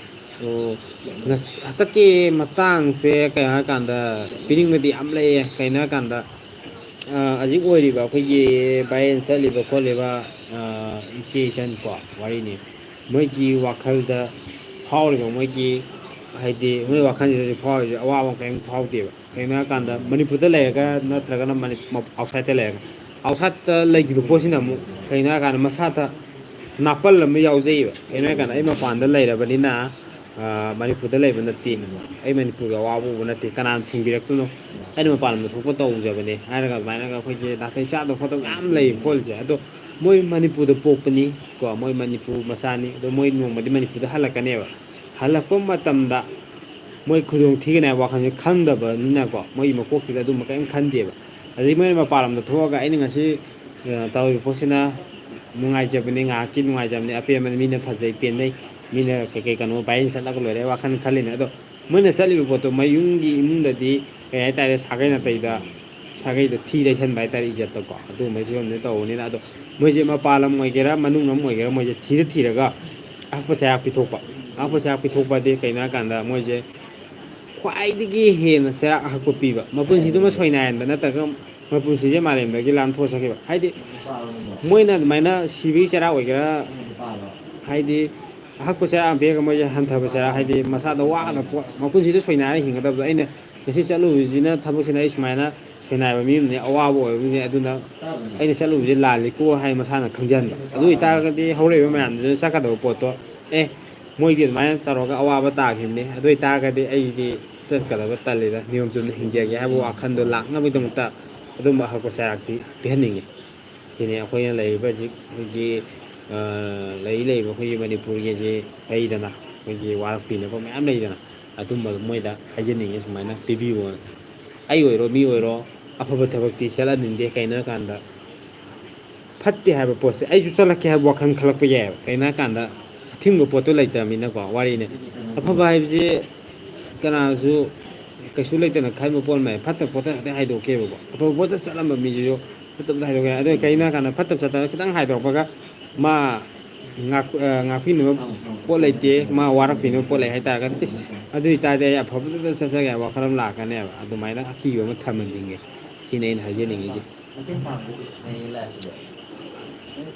ꯑꯣ, ꯉꯁ-, ꯍꯟꯗꯛꯀꯤ ꯃꯇꯥꯡꯁꯦ ꯀꯩ ꯍꯥꯏꯔꯀꯥꯟꯗ ꯄꯤꯅꯤꯡꯕꯗꯤ ꯌꯥꯝ ꯂꯩꯌꯦ꯫ ꯀꯩꯅꯣ ꯍꯥꯏꯔꯀꯥꯟꯗ, ꯑ, ꯍꯧꯖꯤꯛ ꯑꯣꯏꯔꯤꯕ ꯑꯩꯈꯣꯏꯒꯤ viral ꯆꯠꯂꯤꯕ ꯈꯣꯠꯂꯤꯕ, ꯑ, ꯏꯆꯦ ꯏꯆꯟ ꯀꯣ ꯋꯥꯔꯤꯅꯤ꯫ ꯃꯣꯏꯒꯤ ꯋꯥꯈꯜꯗ ꯐꯥꯎꯔꯤꯕ ꯃꯣꯏꯒꯤ, ꯍꯥꯏꯗꯤ ꯃꯣꯏ ꯋꯥꯈꯜꯁꯤꯗ ꯍꯧꯖꯤꯛ ꯐꯥꯎꯔꯤꯁꯦ ꯑꯋꯥꯕ ꯀꯔꯤꯝ ꯐꯥꯎꯗꯦꯕ꯫ ꯀꯩꯅꯣ ꯍꯥꯏꯔꯀꯥꯟꯗ ꯃꯅꯤꯄꯨꯔꯗ ꯂꯩꯔꯒ ꯅꯠꯇ꯭ꯔꯒꯅ ꯃꯅꯤ-, ꯃ-, outsideꯇ ꯂꯩꯔꯒ, outsideꯇ ꯂꯩꯈꯤꯕ ꯄꯣꯠꯁꯤꯅ ꯑꯃꯨꯛ ꯀꯩꯅꯣ ꯍꯥꯏꯔꯀꯥꯟꯗ ꯃꯁꯥꯗ ꯅꯥꯄꯜ ꯑꯃ ꯌꯥꯎꯖꯩꯕ꯫ ꯀꯩꯅꯣ ꯍꯥꯏꯔꯀꯥꯟꯗ ꯑꯩ ꯃꯄꯥꯟꯗ ꯂꯩꯔꯕꯅꯤꯅ, ꯑ, ꯃꯅꯤꯄꯨꯔꯗ ꯂꯩꯕ ꯅꯠꯇꯦ, ꯑꯩ ꯃꯅꯤꯄꯨꯔꯒꯤ ꯑꯋꯥꯕ ꯎꯕ ꯅꯠꯇꯦ, ꯀꯅꯥꯅ ꯊꯤꯡꯕꯤꯔꯛꯇꯣꯏꯅꯣ? ꯑꯩꯅ ꯃꯄꯥꯟ ꯂꯝꯗ ꯊꯣꯛꯄ ꯇꯧꯖꯕꯅꯦ ꯍꯥꯏꯔꯒ ꯑꯗꯨꯃꯥꯏꯅꯒ ꯑꯩꯈꯣꯏꯒꯤ ꯅꯥꯇꯩ ꯆꯥꯗꯕ ꯈꯣꯠꯇꯕ ꯃꯌꯥꯝ ꯂꯩꯕ ꯈꯣꯠꯂꯤꯁꯦ꯫ ꯑꯗꯣ ꯃꯣꯏ ꯃꯅꯤꯄꯨꯔꯗ ꯄꯣꯛꯄꯅꯤ ꯀꯣ, ꯃꯣꯏ ꯃꯅꯤꯄꯨꯔ ꯃꯆꯥꯅꯤ꯫ ꯑꯗꯣ ꯃꯣꯏ ꯅꯣꯡꯃꯗꯤ ꯃꯅꯤꯄꯨꯔꯗ ꯍꯜꯂꯛꯀꯅꯦꯕ꯫ ꯍꯜꯂꯛꯄ ꯃꯇꯝꯗ ꯃꯣꯏ ꯈꯨꯗꯣꯡ ꯊꯤꯒꯅꯤ ꯍꯥꯏꯕ ꯋꯥꯈꯜꯁꯦ ꯈꯪꯗꯕꯅꯤꯅꯀꯣ, ꯃꯣꯏꯒꯤ ꯃꯀꯣꯛꯁꯤꯗ ꯑꯗꯨꯝꯕ ꯀꯔꯤꯝ ꯈꯟꯗꯦꯕ꯫ ꯑꯗꯩ ꯃꯣꯏꯅ ꯃꯄꯥꯟ ꯂꯝꯗ ꯊꯣꯛꯑꯒ ꯑꯩꯅ ꯉꯁꯤ, ꯑ, ꯇꯧꯔꯤꯕ ꯄꯣꯠꯁꯤꯅ ꯅꯨꯡꯉꯥꯏꯖꯕꯅꯤ, ꯉꯥꯏꯍꯥꯛꯀꯤ ꯅꯨꯡꯉꯥꯏꯖꯕꯅꯤ, ꯑꯄꯦꯟꯕꯅꯤ, ꯃꯤꯅ ꯐꯖꯩ ꯄꯦꯟꯅꯩ, ꯃꯤꯅ ꯀꯩꯀꯩ ꯀꯩꯅꯣ viral ꯆꯠꯂꯒ ꯂꯣꯏꯔꯦ ꯋꯥꯈꯜ ꯈꯜꯂꯤꯅꯦ꯫ ꯑꯗꯣ ꯃꯣꯏꯅ ꯆꯠꯂꯤꯕ ꯄꯣꯠꯇꯣ ꯃꯌꯨꯝꯒꯤ ꯏꯃꯨꯡꯗꯗꯤ ꯀꯩ ꯍꯥꯏꯇꯥꯔꯦ, ꯁꯥꯒꯩ ꯅꯥꯇꯩꯗ ꯁꯥꯒꯩꯗ ꯊꯤ ꯇꯩꯁꯟꯕ ꯍꯥꯏꯇꯥꯔꯦ, ꯏꯖꯠꯇꯀꯣ꯫ ꯑꯗꯨꯒꯨꯝꯕꯒꯤ ꯐꯤꯕꯝꯗ ꯇꯧꯕꯅꯤꯅ꯫ ꯑꯗꯣ ꯃꯣꯏꯁꯦ ꯃꯄꯥꯟ ꯂꯝ ꯑꯣꯏꯒꯦꯔꯥ ꯃꯅꯨꯡ ꯂꯝ ꯑꯣꯏꯒꯦꯔꯥ ꯃꯣꯏꯁꯦ ꯊꯤꯔ ꯊꯤꯔꯒ ꯑꯍꯛꯄ ꯆꯩꯔꯥꯛ ꯄꯤꯊꯣꯛꯄ꯫ ꯑꯍꯛꯄ ꯆꯩꯔꯥꯛ ꯄꯤꯊꯣꯛꯄꯗꯤ ꯀꯩꯅꯣ ꯍꯥꯏꯀꯥꯟꯗ ꯃꯣꯏꯁꯦ ꯈ꯭ꯋꯥꯏꯗꯒꯤ ꯍꯦꯟꯅ ꯆꯩꯔꯥꯛ ꯑꯍꯛꯄ ꯄꯤꯕ, ꯃꯄꯨꯟꯁꯤꯗꯨꯃ ꯁꯣꯏꯅꯥꯏꯍꯟꯕ ꯅꯠꯇ꯭ꯔꯒ ꯃꯄꯨꯟꯁꯤꯁꯦ ꯃꯥꯂꯦꯝꯗꯒꯤ ꯂꯥꯟꯊꯣꯛꯆꯈꯤꯕ꯫ ꯍꯥꯏꯗꯤ ꯃꯣꯏꯅ ꯑꯗꯨꯃꯥꯏꯅ ꯁꯤꯕꯒꯤ ꯆꯩꯔꯥꯛ ꯑꯣꯏꯒꯦꯔꯥ, ꯍꯥꯏꯗꯤ ꯑꯍꯛꯄ ꯆꯩꯔꯥꯛ ꯑꯃ ꯄꯤꯔꯒ ꯃꯣꯏꯁꯦ ꯍꯟꯊꯕ ꯆꯩꯔꯥꯛ, ꯍꯥꯏꯗꯤ ꯃꯁꯥꯗ ꯋꯥꯅ ꯄꯣ-, ꯃꯄꯨꯟꯁꯤꯗ ꯁꯣꯏꯅꯥꯏꯔ ꯍꯤꯡꯒꯗꯕꯗꯣ꯫ ꯑꯩꯅ ꯉꯁꯤ ꯆꯠꯂꯨꯕꯁꯤꯅ, ꯊꯕꯛꯁꯤꯅ ꯑꯩ ꯁꯨꯃꯥꯏꯅ ꯁꯣꯏꯅꯥꯏꯕ ꯃꯤ ꯑꯃꯅꯤ, ꯑꯋꯥꯕ ꯑꯣꯏꯕ ꯃꯤꯅꯤ, ꯑꯗꯨꯅ ꯑꯩꯅ ꯆꯠꯂꯨꯕꯁꯦ ꯂꯥꯜꯂꯤꯀꯣ ꯍꯥꯏ ꯃꯁꯥꯅ ꯈꯪꯖꯍꯟꯕ꯫ ꯑꯗꯨ ꯑꯣꯏꯇꯥꯔꯒꯗꯤ ꯍꯧꯔꯛꯏꯕ ꯃꯌꯥꯝꯗꯨꯅ ꯆꯠꯀꯗꯕ ꯄꯣꯠꯇꯣ, "ꯑꯦ, ꯃꯣꯏꯗꯤ ꯑꯗꯨꯃꯥꯏꯅ ꯇꯧꯔꯒ ꯑꯋꯥꯕ ꯇꯥꯈꯤꯕꯅꯤ, ꯑꯗꯨ ꯑꯣꯏꯇꯥꯔꯒꯗꯤ ꯑꯩꯗꯤ ꯆꯠꯀꯗꯕ ꯇꯜꯂꯤꯗ, ꯅꯤꯌꯣꯝ ꯆꯨꯝꯅ ꯍꯤꯡꯖꯒꯦ" ꯍꯥꯏꯕ ꯋꯥꯈꯜꯗꯣ ꯂꯥꯛꯅꯕꯒꯤꯗꯃꯛꯇ ꯑꯗꯨꯝꯕ ꯑꯍꯛꯄ ꯆꯩꯔꯥꯛꯇꯤ ꯄꯤꯍꯟꯅꯤꯡꯉꯤ꯫ ꯁꯤꯅꯤ ꯑꯩꯈꯣꯏꯅ ꯂꯩꯔꯤꯕ ꯍꯧꯖꯤꯛ ꯑꯩꯈꯣꯏꯒꯤ, ꯑ, ꯂꯩ ꯂꯩꯔꯤꯕ ꯑꯩꯈꯣꯏꯒꯤ ꯃꯅꯤꯄꯨꯔꯒꯤꯁꯤ ꯂꯩꯗꯅ, ꯑꯩꯈꯣꯏꯒꯤ ꯋꯥꯔꯛꯄꯤꯅꯕ ꯃꯌꯥꯝ ꯂꯩꯗꯅ, ꯑꯗꯨꯝꯕ ꯃꯣꯏꯗ ꯍꯥꯏꯖꯅꯤꯡꯉꯤ ꯁꯨꯃꯥꯏꯅ ꯄꯤꯕꯤꯌꯣꯅ꯫ ꯑꯩ ꯑꯣꯏꯔꯣ, ꯃꯤ ꯑꯣꯏꯔꯣ, ꯑꯐꯕ ꯊꯕꯛꯇꯤ ꯆꯠꯍꯟꯅꯤꯡꯗꯦ꯫ ꯀꯩꯅꯣ ꯍꯥꯏꯀꯥꯟꯗ, ꯐꯠꯇꯦ ꯍꯥꯏꯕ ꯄꯣꯠꯁꯦ ꯑꯩꯁꯨ ꯆꯠꯂꯛꯀꯦ ꯍꯥꯏꯕ ꯋꯥꯈꯜ ꯈꯜꯂꯛꯄ ꯌꯥꯏꯑꯕ꯫ ꯀꯩꯅꯣ ꯍꯥꯏꯀꯥꯟꯗ, ꯑꯊꯤꯡꯕ ꯄꯣꯠꯇꯣ ꯂꯩꯇ꯭ꯔꯕꯅꯤꯅꯀꯣ꯫ ꯋꯥꯔꯤꯅꯦ, ꯑꯐꯕ ꯍꯥꯏꯕꯁꯤ ꯀꯅꯥꯁꯨ ꯀꯩꯁꯨ ꯂꯩꯇꯅ ꯈꯟꯕ ꯄꯣꯠ ꯑꯃ ꯂꯩ꯫ ꯐꯠꯇꯕ ꯄꯣꯠꯇ ꯈꯛꯇ ꯍꯥꯏꯗꯣꯛꯀꯦꯕꯀꯣ꯫ ꯑꯐꯕ ꯄꯣꯠꯇ ꯆꯠꯂꯝꯕ ꯃꯤꯁꯤꯁꯨ ꯐꯠꯇꯕꯗ ꯍꯥꯏꯗꯣꯛꯀꯦ꯫ ꯑꯗꯣ ꯀꯩꯅꯣ ꯍꯥꯏꯀꯥꯟꯗ, ꯐꯠꯇꯕ ꯆꯠꯇꯅ ꯈꯤꯇꯪ ꯍꯥꯏꯗꯣꯔꯛꯄꯒ ꯃꯥ ꯉꯥꯛ-, ꯑ, ꯉꯥꯛꯄꯤꯅꯕ ꯄꯣꯠ ꯂꯩꯇꯦ, ꯃꯥ ꯋꯥꯔꯛꯄꯤꯅꯕ ꯄꯣꯠ ꯂꯩ ꯍꯥꯏꯇꯥꯔꯒꯗꯤ, "ꯏꯁ, ꯑꯗꯨ ꯑꯣꯏꯇꯥꯔꯗꯤ ꯑꯩ ꯑꯐꯕꯗꯨꯗ ꯆꯠꯆꯒꯦ" ꯍꯥꯏꯕ ꯋꯥꯈꯜ ꯑꯃ ꯂꯥꯛꯀꯅꯦꯕ꯫ ꯑꯗꯨꯃꯥꯏꯅ ꯑꯀꯤꯕ ꯑꯃ ꯊꯝꯍꯟꯅꯤꯡꯉꯦ꯫ ꯁꯤꯅꯤ ꯑꯩꯅ ꯍꯥꯏꯖꯅꯤꯡꯉꯤꯁꯦ꯫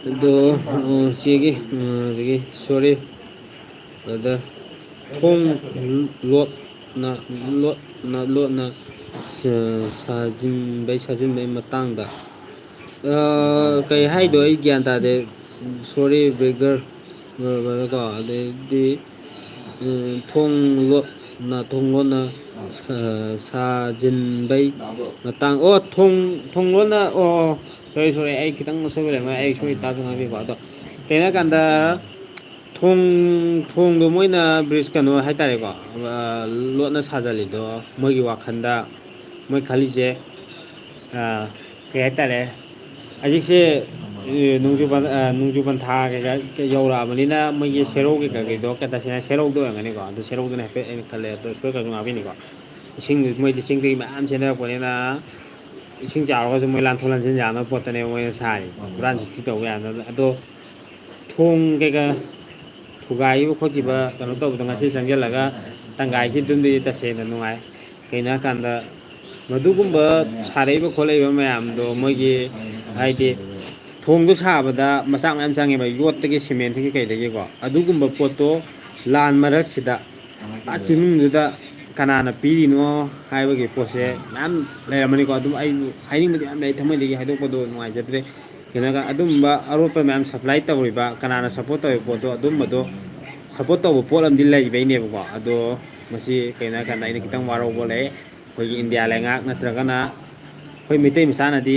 ꯑꯗꯣ, ꯑ, ꯆꯦꯒꯤ, ꯑ, ꯑꯗꯒꯤ, sorry, brother, ꯊꯣꯡ ꯂꯣꯠꯅ, ꯂꯣꯠꯅ, ꯂꯣꯠꯅ ꯁꯥ-, ꯁꯥꯖꯤꯟꯕꯩ, ꯁꯥꯖꯤꯟꯕꯩ ꯃꯇꯥꯡꯗ, ꯑ, ꯀꯩ ꯍꯥꯏꯗꯣ ꯑꯩ ꯒ꯭ꯌꯥꯟ ꯇꯥꯗꯦ꯫ Sorry, brother, brother ꯀꯣ, ꯑꯗꯩꯗꯤ, ꯑ, ꯊꯣꯡ ꯂꯣꯠꯅ, ꯊꯣꯡ ꯂꯣꯟꯅ ꯁꯥ-, ꯁꯥꯖꯤꯟꯕꯩ ꯃꯇꯥꯡ꯫ ꯑꯣ, ꯊꯣꯡ, ꯊꯣꯡ ꯂꯣꯟꯅ, ꯑꯣ, sorry, sorry, ꯑꯩ ꯈꯤꯇꯪ ꯑꯁꯣꯏꯕ ꯂꯩꯔꯝꯃꯦ, ꯑꯩ ꯁꯣꯏ ꯇꯥꯗꯅ ꯍꯥꯏꯕꯤꯌꯨꯀꯣ꯫ ꯑꯗꯣ ꯀꯩꯅꯣ ꯍꯥꯏꯀꯥꯟꯗ, ꯊꯣꯡ, ꯊꯣꯡꯗꯣ ꯃꯣꯏꯅ bridge ꯀꯩꯅꯣ ꯍꯥꯏꯇꯥꯔꯦꯀꯣ, ꯑ, ꯂꯣꯠꯅ ꯁꯥꯖꯜꯂꯤꯗꯣ ꯃꯣꯏꯒꯤ ꯋꯥꯈꯜꯗ, ꯃꯣꯏ ꯈꯜꯂꯤꯁꯦ, ꯑ, ꯀꯩ ꯍꯥꯏꯇꯥꯔꯦ, ꯍꯧꯖꯤꯛꯁꯦ, ꯑ, ꯅꯣꯡꯖꯨ ꯄꯟ-, ꯑ, ꯅꯣꯡꯖꯨ ꯄꯟꯊꯥ ꯀꯩꯀꯥ ꯌꯧꯔꯛꯑꯕꯅꯤꯅ ꯃꯣꯏꯒꯤ ꯁꯦꯔꯧ ꯀꯩꯀꯥ ꯀꯩꯗꯣ ꯀꯩ ꯇꯁꯦꯡꯅ ꯁꯦꯔꯧꯗ ꯑꯣꯏꯔꯝꯒꯅꯤꯀꯣ꯫ ꯑꯗꯨ ꯁꯦꯔꯧꯗꯅ ꯍꯥꯏꯐꯦꯠ ꯑꯩꯅ ꯈꯜꯂꯦ, ꯑꯗꯣ ꯁꯣꯏꯈ꯭ꯔꯁꯨ ꯉꯥꯛꯄꯤꯅꯤꯀꯣ꯫ ꯏꯁꯤꯡꯗꯨ ꯃꯣꯏꯗꯤ ꯆꯤꯡꯗꯒꯤ ꯃꯌꯥꯝ ꯆꯦꯟꯅꯔꯛꯄꯅꯤꯅ ꯏꯁꯤꯡ ꯆꯥꯎꯔꯒꯁꯨ ꯃꯣꯏ ꯂꯥꯟꯊꯣꯛ ꯂꯥꯟꯁꯤꯟ ꯌꯥꯅꯕ ꯄꯣꯠꯇꯅꯦꯕ ꯃꯣꯏꯅ ꯁꯥꯔꯤ, ꯍꯨꯔꯥꯟ ꯆꯤꯟꯊꯤ ꯇꯧꯕ ꯌꯥꯅꯕ꯫ ꯑꯗꯣ ꯊꯣꯡ ꯀꯩꯀꯥ ꯊꯨꯒꯥꯏꯈꯤꯕ ꯈꯣꯠꯈꯤꯕ ꯀꯩꯅꯣ ꯇꯧꯕꯗꯣ ꯉꯁꯤ ꯆꯪꯁꯤꯜꯂꯒ ꯇꯪꯈꯥꯏ ꯈꯤꯗꯨꯝꯗꯤ ꯇꯁꯦꯡꯅ ꯅꯨꯡꯉꯥꯏ꯫ ꯀꯩꯅꯣ ꯍꯥꯏꯀꯥꯟꯗ ꯃꯗꯨꯒꯨꯝꯕ ꯁꯥꯔꯛꯏꯕ ꯈꯣꯠꯂꯛꯏꯕ ꯃꯌꯥꯝꯗꯣ ꯃꯣꯏꯒꯤ ꯍꯥꯏꯗꯤ ꯊꯣꯡꯗꯣ ꯁꯥꯕꯗ ꯃꯆꯥꯛ ꯃꯌꯥꯝ ꯆꯪꯉꯦꯕ, ꯌꯣꯠꯇꯒꯤ, ꯁꯤꯃꯦꯟꯠꯇꯒꯤ, ꯀꯩꯗꯒꯤꯀꯣ꯫ ꯑꯗꯨꯒꯨꯝꯕ ꯄꯣꯠꯇꯣ ꯂꯥꯟ ꯃꯔꯛꯁꯤꯗ, ꯑꯥ ꯆꯤꯡꯅꯨꯡꯗꯨꯗ ꯀꯅꯥꯅ ꯄꯤꯔꯤꯅꯣ ꯍꯥꯏꯕꯒꯤ ꯄꯣꯠꯁꯦ ꯃꯌꯥꯝ ꯂꯩꯔꯝꯃꯅꯤꯀꯣ꯫ ꯑꯗꯨꯝ ꯑꯩ ꯍꯥꯏꯅꯤꯡꯕꯗꯤ ꯌꯥꯝ ꯂꯩ, ꯊꯃꯣꯏꯗꯒꯤ ꯍꯥꯏꯗꯣꯛꯄꯗꯣ ꯅꯨꯡꯉꯥꯏꯖꯗ꯭ꯔꯦ꯫ ꯀꯩꯅꯣꯒ ꯑꯗꯨꯝꯕ ꯑꯔꯣꯠꯄ ꯃꯌꯥꯝ ꯁꯄ꯭ꯂꯥꯏ ꯇꯧꯔꯤꯕ, ꯀꯅꯥꯅ ꯁꯞꯄꯣꯔꯠ ꯇꯧꯔꯤꯕ ꯄꯣꯠꯇꯣ, ꯑꯗꯨꯝꯕꯗꯣ ꯁꯞꯄꯣꯔꯠ ꯇꯧꯕ ꯄꯣꯠ ꯑꯃꯗꯤ ꯂꯩꯕꯩꯅꯦꯕꯀꯣ꯫ ꯑꯗꯣ ꯃꯁꯤ ꯀꯩꯅꯣ ꯍꯥꯏꯀꯥꯟꯗ ꯑꯩꯅ ꯈꯤꯇꯪ ꯋꯥꯔꯧꯕ ꯂꯩ꯫ ꯑꯩꯈꯣꯏꯒꯤ ꯏꯟꯗꯤꯌꯥ ꯂꯩꯉꯥꯛ ꯅꯠꯇ꯭ꯔꯒꯅ ꯑꯩꯈꯣꯏ ꯃꯩꯇꯩ ꯃꯆꯥꯅꯗꯤ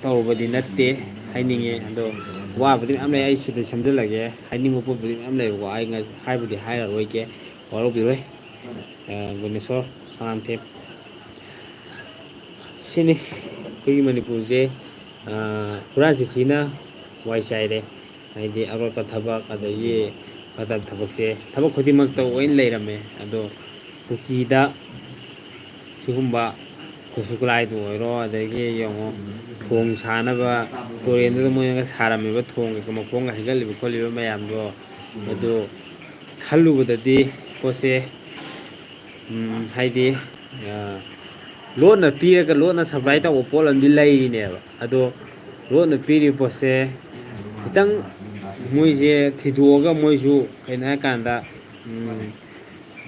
ꯇꯧꯔꯨꯕꯗꯤ ꯅꯠꯇꯦ ꯍꯥꯏꯅꯤꯡꯉꯤ꯫ ꯑꯗꯣ ꯋꯥꯕꯨꯗꯤ ꯃꯌꯥꯝ ꯂꯩ, ꯑꯩ ꯁꯤꯗ ꯁꯦꯝꯖꯤꯜꯂꯒꯦ꯫ ꯍꯥꯏꯅꯤꯡꯕ ꯄꯣꯠꯄꯨꯗꯤ ꯃꯌꯥꯝ ꯂꯩꯕꯀꯣ, ꯑꯩ ꯉ-, ꯍꯥꯏꯕꯨꯗꯤ ꯍꯥꯏꯔꯔꯣꯏꯒꯦ, ꯋꯥꯔꯧꯕꯤꯔꯣꯏ꯫ ꯑ, ꯒꯨꯅꯦꯁꯣꯔ ꯁꯅꯥꯝꯊꯦꯝ꯫ ꯁꯤꯅꯤ ꯑꯩꯈꯣꯏꯒꯤ ꯃꯅꯤꯄꯨꯔꯁꯦ, ꯑ, ꯍꯨꯔꯥꯟ ꯆꯤꯊꯤꯅ ꯋꯥꯏ ꯆꯥꯏꯔꯦ꯫ ꯍꯥꯏꯗꯤ ꯑꯔꯣꯠꯄ ꯊꯕꯛ, ꯑꯗꯒꯤ ꯐꯠꯇꯕ ꯊꯕꯛꯁꯦ, ꯊꯕꯛ ꯈꯨꯗꯤꯡꯃꯛꯇ ꯂꯣꯏꯅ ꯂꯩꯔꯝꯃꯦ꯫ ꯑꯗꯣ ꯀꯨꯀꯤꯗ ꯁꯤꯒꯨꯝꯕ ꯈꯨꯠꯁꯨ ꯈꯨꯠꯂꯥꯏꯗꯨ ꯑꯣꯏꯔꯣ, ꯑꯗꯒꯤ ꯌꯦꯡꯉꯣ, ꯊꯣꯡ ꯁꯥꯅꯕ ꯇꯨꯔꯦꯟꯗꯨꯗ ꯃꯣꯏꯅꯒ ꯁꯥꯔꯝꯃꯤꯕ ꯊꯣꯡꯒ ꯃꯈꯣꯡꯒ ꯍꯩꯒꯠꯂꯤꯕ ꯈꯣꯠꯂꯤꯕ ꯃꯌꯥꯝꯗꯣ, ꯑꯗꯨ ꯈꯜꯂꯨꯕꯗꯗꯤ ꯄꯣꯠꯁꯦ, ꯎꯝ, ꯍꯥꯏꯗꯤ, ꯑ, ꯂꯣꯟꯅ ꯄꯤꯔꯒ ꯂꯣꯟꯅ ꯁꯄ꯭ꯂꯥꯏ ꯇꯧꯕ ꯄꯣꯠ ꯑꯃꯗꯤ ꯂꯩꯔꯤꯅꯦꯕ꯫ ꯑꯗꯣ ꯂꯣꯟꯅ ꯄꯤꯔꯤꯕ ꯄꯣꯠꯁꯦ ꯈꯤꯇꯪ ꯃꯣꯏꯁꯦ ꯊꯤꯗꯣꯛꯑꯒ, ꯃꯣꯏꯁꯨ ꯀꯩꯅꯣ ꯍꯥꯏꯀꯥꯟꯗ, ꯎꯝ,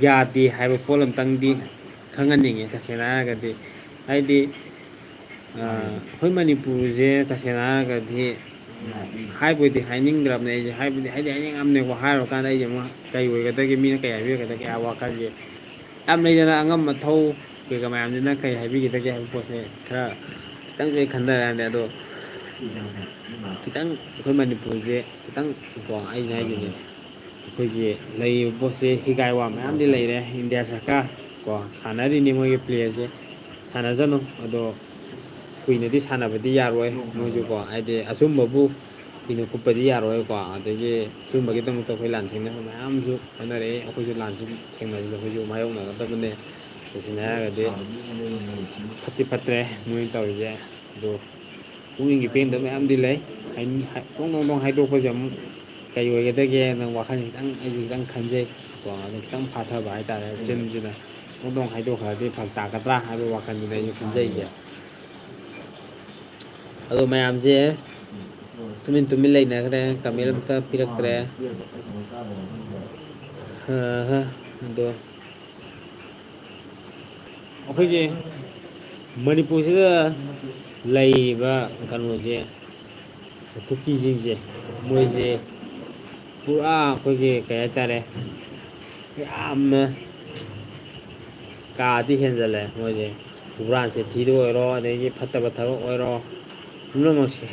ꯌꯥꯗꯦ ꯍꯥꯏꯕ ꯄꯣꯠ ꯑꯝꯇꯪꯗꯤ ꯈꯪꯍꯟꯅꯤꯡꯉꯦ, ꯇꯁꯦꯡꯅ ꯍꯥꯏꯔꯒꯗꯤ꯫ ꯍꯥꯏꯗꯤ, ꯑ, ꯑꯩꯈꯣꯏ ꯃꯅꯤꯄꯨꯔꯁꯦ ꯇꯁꯦꯡꯅ ꯍꯥꯏꯔꯒꯗꯤ ꯍꯥꯏꯕꯨꯗꯤ ꯍꯥꯏꯅꯤꯡꯗ꯭ꯔꯕꯅꯦ ꯑꯩꯁꯦ꯫ ꯍꯥꯏꯕꯨꯗꯤ ꯍꯥꯏꯗꯤ ꯍꯥꯏꯅꯤꯡꯉꯝꯅꯦꯀꯣ, ꯍꯥꯏꯔꯨꯔꯀꯥꯟꯗ ꯑꯩꯁꯦ ꯑꯃꯨꯛ ꯀꯩ ꯑꯣꯏꯒꯗꯒꯦ, ꯃꯤꯅ ꯀꯩ ꯍꯥꯏꯕꯤꯔꯛꯀꯗꯒꯦ ꯍꯥꯏꯕ ꯋꯥꯈꯜꯁꯦ ꯌꯥꯝ ꯂꯩꯗꯅ꯫ ꯑꯉꯝ ꯑꯊꯧ ꯀꯩꯀꯥ ꯃꯌꯥꯝꯁꯤꯅ ꯀꯩ ꯍꯥꯏꯕꯤꯒꯗꯒꯦ ꯍꯥꯏꯕ ꯄꯣꯠꯁꯦ ꯈꯔ ꯈꯤꯇꯪꯁꯨ ꯑꯩ ꯈꯟꯊꯔꯛꯑꯅꯤ꯫ ꯑꯗꯣ ꯈꯤꯇꯪ ꯑꯩꯈꯣꯏ ꯃꯅꯤꯄꯨꯔꯁꯦ ꯈꯤꯇꯪ ꯀꯣ, ꯑꯩꯅ ꯍꯥꯏꯁꯤꯅꯦ, ꯑꯩꯈꯣꯏꯒꯤ ꯂꯩꯔꯤꯕ ꯄꯣꯠꯁꯦ ꯍꯤꯒꯥꯏ ꯋꯥ ꯃꯌꯥꯝꯗꯤ ꯂꯩꯔꯦ꯫ ꯏꯟꯗꯤꯌꯥ ꯁꯔꯀꯥꯔ ꯀꯣ ꯁꯥꯟꯅꯔꯤꯅꯤ, ꯃꯣꯏꯒꯤ ꯄ꯭ꯂꯦꯁꯦ ꯁꯥꯟꯅꯖꯅꯨ꯫ ꯑꯗꯣ ꯀꯨꯏꯅꯗꯤ ꯁꯥꯟꯅꯕꯗꯤ ꯌꯥꯔꯣꯏ ꯃꯣꯏꯁꯨꯀꯣ, ꯍꯥꯏꯗꯤ ꯑꯆꯨꯝꯕꯕꯨ ꯀꯨꯏꯅ ꯀꯨꯞꯄꯗꯤ ꯌꯥꯔꯣꯏꯀꯣ꯫ ꯑꯗꯒꯤ ꯑꯆꯨꯝꯕꯒꯤꯗꯃꯛꯇ ꯑꯩꯈꯣꯏ ꯂꯥꯟꯊꯦꯡꯅꯕ ꯃꯌꯥꯝꯁꯨ ꯍꯣꯠꯅꯔꯛꯑꯦ꯫ ꯑꯩꯈꯣꯏꯁꯨ ꯂꯥꯟꯁꯤ ꯊꯦꯡꯅꯕꯁꯦ ꯑꯩꯈꯣꯏꯁꯨ ꯃꯥꯌꯣꯛꯅꯒꯗꯕꯅꯦ꯫ ꯀꯩꯒꯤꯅꯣ ꯍꯥꯏꯔꯒꯗꯤ ꯐꯠꯇꯤ ꯐꯠꯇ꯭ꯔꯦ ꯃꯣꯏꯅ ꯇꯧꯔꯤꯁꯦ꯫ ꯑꯗꯣ ꯄꯨꯛꯅꯤꯡꯒꯤ ꯄꯦꯟꯗꯕ ꯃꯌꯥꯝꯗꯤ ꯂꯩ꯫ ꯍꯥꯏꯅꯤꯡ-, ꯍꯥꯏ-, ꯗꯣꯡ ꯗꯣꯡ ꯗꯣꯡ ꯍꯥꯏꯗꯣꯛꯄꯁꯦ ꯑꯃꯨꯛ ꯀꯩ ꯑꯣꯏꯒꯗꯒꯦꯅ ꯋꯥꯈꯜꯁꯦ ꯈꯤꯇꯪ, ꯑꯩꯁꯨ ꯈꯤꯇꯪ ꯈꯟꯖꯩ꯫ ꯀꯣ, ꯑꯗꯨ ꯈꯤꯇꯪ ꯐꯥꯊꯕ ꯍꯥꯏꯇꯥꯔꯦ꯫ ꯆꯤꯟꯁꯤꯅ ꯗꯣꯡ ꯗꯣꯡ ꯍꯥꯏꯗꯣꯛꯈ꯭ꯔꯗꯤ ꯐꯔꯛ ꯇꯥꯒꯗ꯭ꯔꯥ ꯍꯥꯏꯕꯒꯤ ꯋꯥꯈꯜꯗꯨꯅ ꯑꯩꯁꯨ ꯈꯟꯖꯩꯁꯦ꯫ ꯑꯗꯣ ꯃꯌꯥꯝꯁꯦ ꯇꯨꯃꯤꯟ ꯇꯨꯃꯤꯟ ꯂꯩꯅꯈ꯭ꯔꯦ, ꯀꯃꯦꯟ ꯑꯝꯇ ꯄꯤꯔꯛꯇ꯭ꯔꯦ꯫ ꯑꯍ, ꯑꯗꯣ ꯑꯩꯈꯣꯏꯒꯤ ꯃꯅꯤꯄꯨꯔꯁꯤꯗ ꯂꯩꯔꯤꯕ ꯀꯩꯅꯣꯁꯦ, ꯀꯨꯀꯤꯁꯤꯡꯁꯦ, ꯃꯣꯏꯁꯦ ꯄꯨꯔꯥ ꯑꯩꯈꯣꯏꯒꯤ ꯀꯩ ꯍꯥꯏꯇꯥꯔꯦ, ꯌꯥꯝꯅ ꯀꯥꯗꯤ ꯍꯦꯟꯖꯜꯂꯦ ꯃꯣꯏꯁꯦ꯫ ꯍꯨꯔꯥꯟ ꯆꯤꯟꯊꯤꯗ ꯑꯣꯏꯔꯣ, ꯑꯗꯒꯤ ꯐꯠꯇꯕ ꯊꯕꯛ ꯑꯣꯏꯔꯣ, ꯄꯨꯝꯅꯃꯛꯁꯦ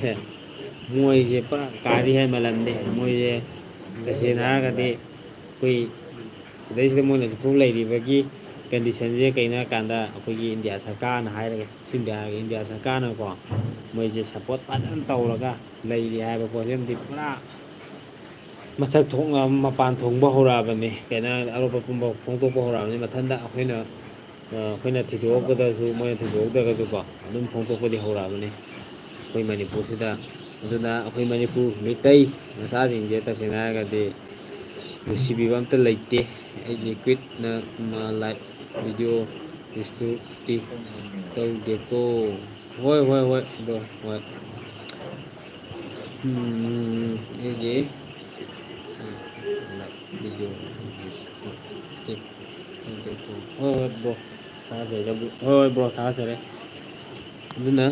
ꯃꯣꯏꯁꯦ ꯄꯨꯔꯥ ꯀꯥꯗꯤ ꯍꯦꯟꯃꯜꯂꯝꯅꯤ꯫ ꯃꯣꯏꯁꯦ ꯇꯁꯦꯡꯅ ꯍꯥꯏꯔꯒꯗꯤ ꯑꯩꯈꯣꯏ ꯁꯤꯗꯩꯁꯤꯗ ꯃꯣꯏꯅ ꯍꯧꯖꯤꯛꯐꯥꯎ ꯂꯩꯔꯤꯕꯒꯤ ꯀꯟꯗꯤꯁꯟꯁꯦ ꯀꯩꯅꯣ ꯍꯥꯏꯔꯀꯥꯟꯗ, ꯑꯩꯈꯣꯏꯒꯤ ꯏꯟꯗꯤꯌꯥ ꯁꯔꯀꯥꯔꯅ ꯍꯥꯏꯔꯒꯦ, ꯁꯤꯟꯕ ꯍꯥꯏꯔꯒꯦ, ꯏꯟꯗꯤꯌꯥ ꯁꯔꯀꯥꯔꯅꯀꯣ, ꯃꯣꯏꯁꯦ ꯁꯞꯄꯣꯔꯠ ꯐꯖꯅ ꯇꯧꯔꯒ ꯂꯩꯔꯤ ꯍꯥꯏꯕ ꯄꯣꯠꯁꯤꯃꯗꯤ ꯄꯨꯔꯥ ꯃꯁꯛ ꯊꯣꯛꯅ ꯃꯄꯥꯟ ꯊꯣꯡꯕ ꯍꯧꯔꯛꯑꯕꯅꯤ꯫ ꯀꯩꯅꯣ ꯍꯥꯏꯔꯒ ꯑꯔꯣꯞꯄ ꯄꯨꯝꯕ ꯐꯣꯡꯗꯣꯛꯄ ꯍꯧꯔꯛꯑꯕꯅꯤ꯫ ꯃꯊꯟꯇ ꯑꯩꯈꯣꯏꯅ, ꯑ, ꯑꯩꯈꯣꯏꯅ ꯊꯤꯗꯣꯛꯑꯒꯗꯁꯨ, ꯃꯣꯏꯅ ꯊꯤꯗꯣꯛꯇ꯭ꯔꯒꯁꯨꯀꯣ, ꯑꯗꯨꯝ ꯐꯣꯡꯗꯣꯛꯄꯗꯤ ꯍꯧꯔꯛꯑꯕꯅꯤ ꯑꯩꯈꯣꯏ ꯃꯅꯤꯄꯨꯔꯁꯤꯗ꯫ ꯑꯗꯨꯅ ꯑꯩꯈꯣꯏ ꯃꯅꯤꯄꯨꯔ ꯃꯤꯇꯩ ꯃꯆꯥꯁꯤꯡꯁꯦ ꯇꯁꯦꯡꯅ ꯍꯥꯏꯔꯒꯗꯤ ꯅꯨꯡꯁꯤꯕꯤꯕ ꯑꯝꯇ ꯂꯩꯇꯦ꯫ ꯑꯩꯒꯤ ꯀ꯭ꯋꯤꯠꯅ ꯃꯥ ꯂꯥꯏꯛ ꯚꯤꯗꯤꯑꯣ ꯏꯁꯇꯨꯇꯤ ꯇꯧꯗꯦꯀꯣ꯫ ꯍꯣꯏ, ꯍꯣꯏ, ꯍꯣꯏ, ꯕ꯭ꯔꯣ, ꯍꯣꯏ꯫ ꯎꯝ, ꯑꯩꯒꯤ, ꯎꯝ, ꯂꯥꯏꯛ ꯚꯤꯗꯤꯑꯣ ꯏꯁꯇꯨꯇꯤ ꯇꯧꯗꯦꯀꯣ꯫ ꯍꯣꯏ, ꯍꯣꯏ, ꯕ꯭ꯔꯣ, ꯊꯥꯒꯠꯆꯔꯤ꯫ ꯍꯣꯏ, ꯍꯣꯏ, ꯕ꯭ꯔꯣ, ꯊꯥꯒꯠꯆꯔꯤ꯫ ꯑꯗꯨꯅ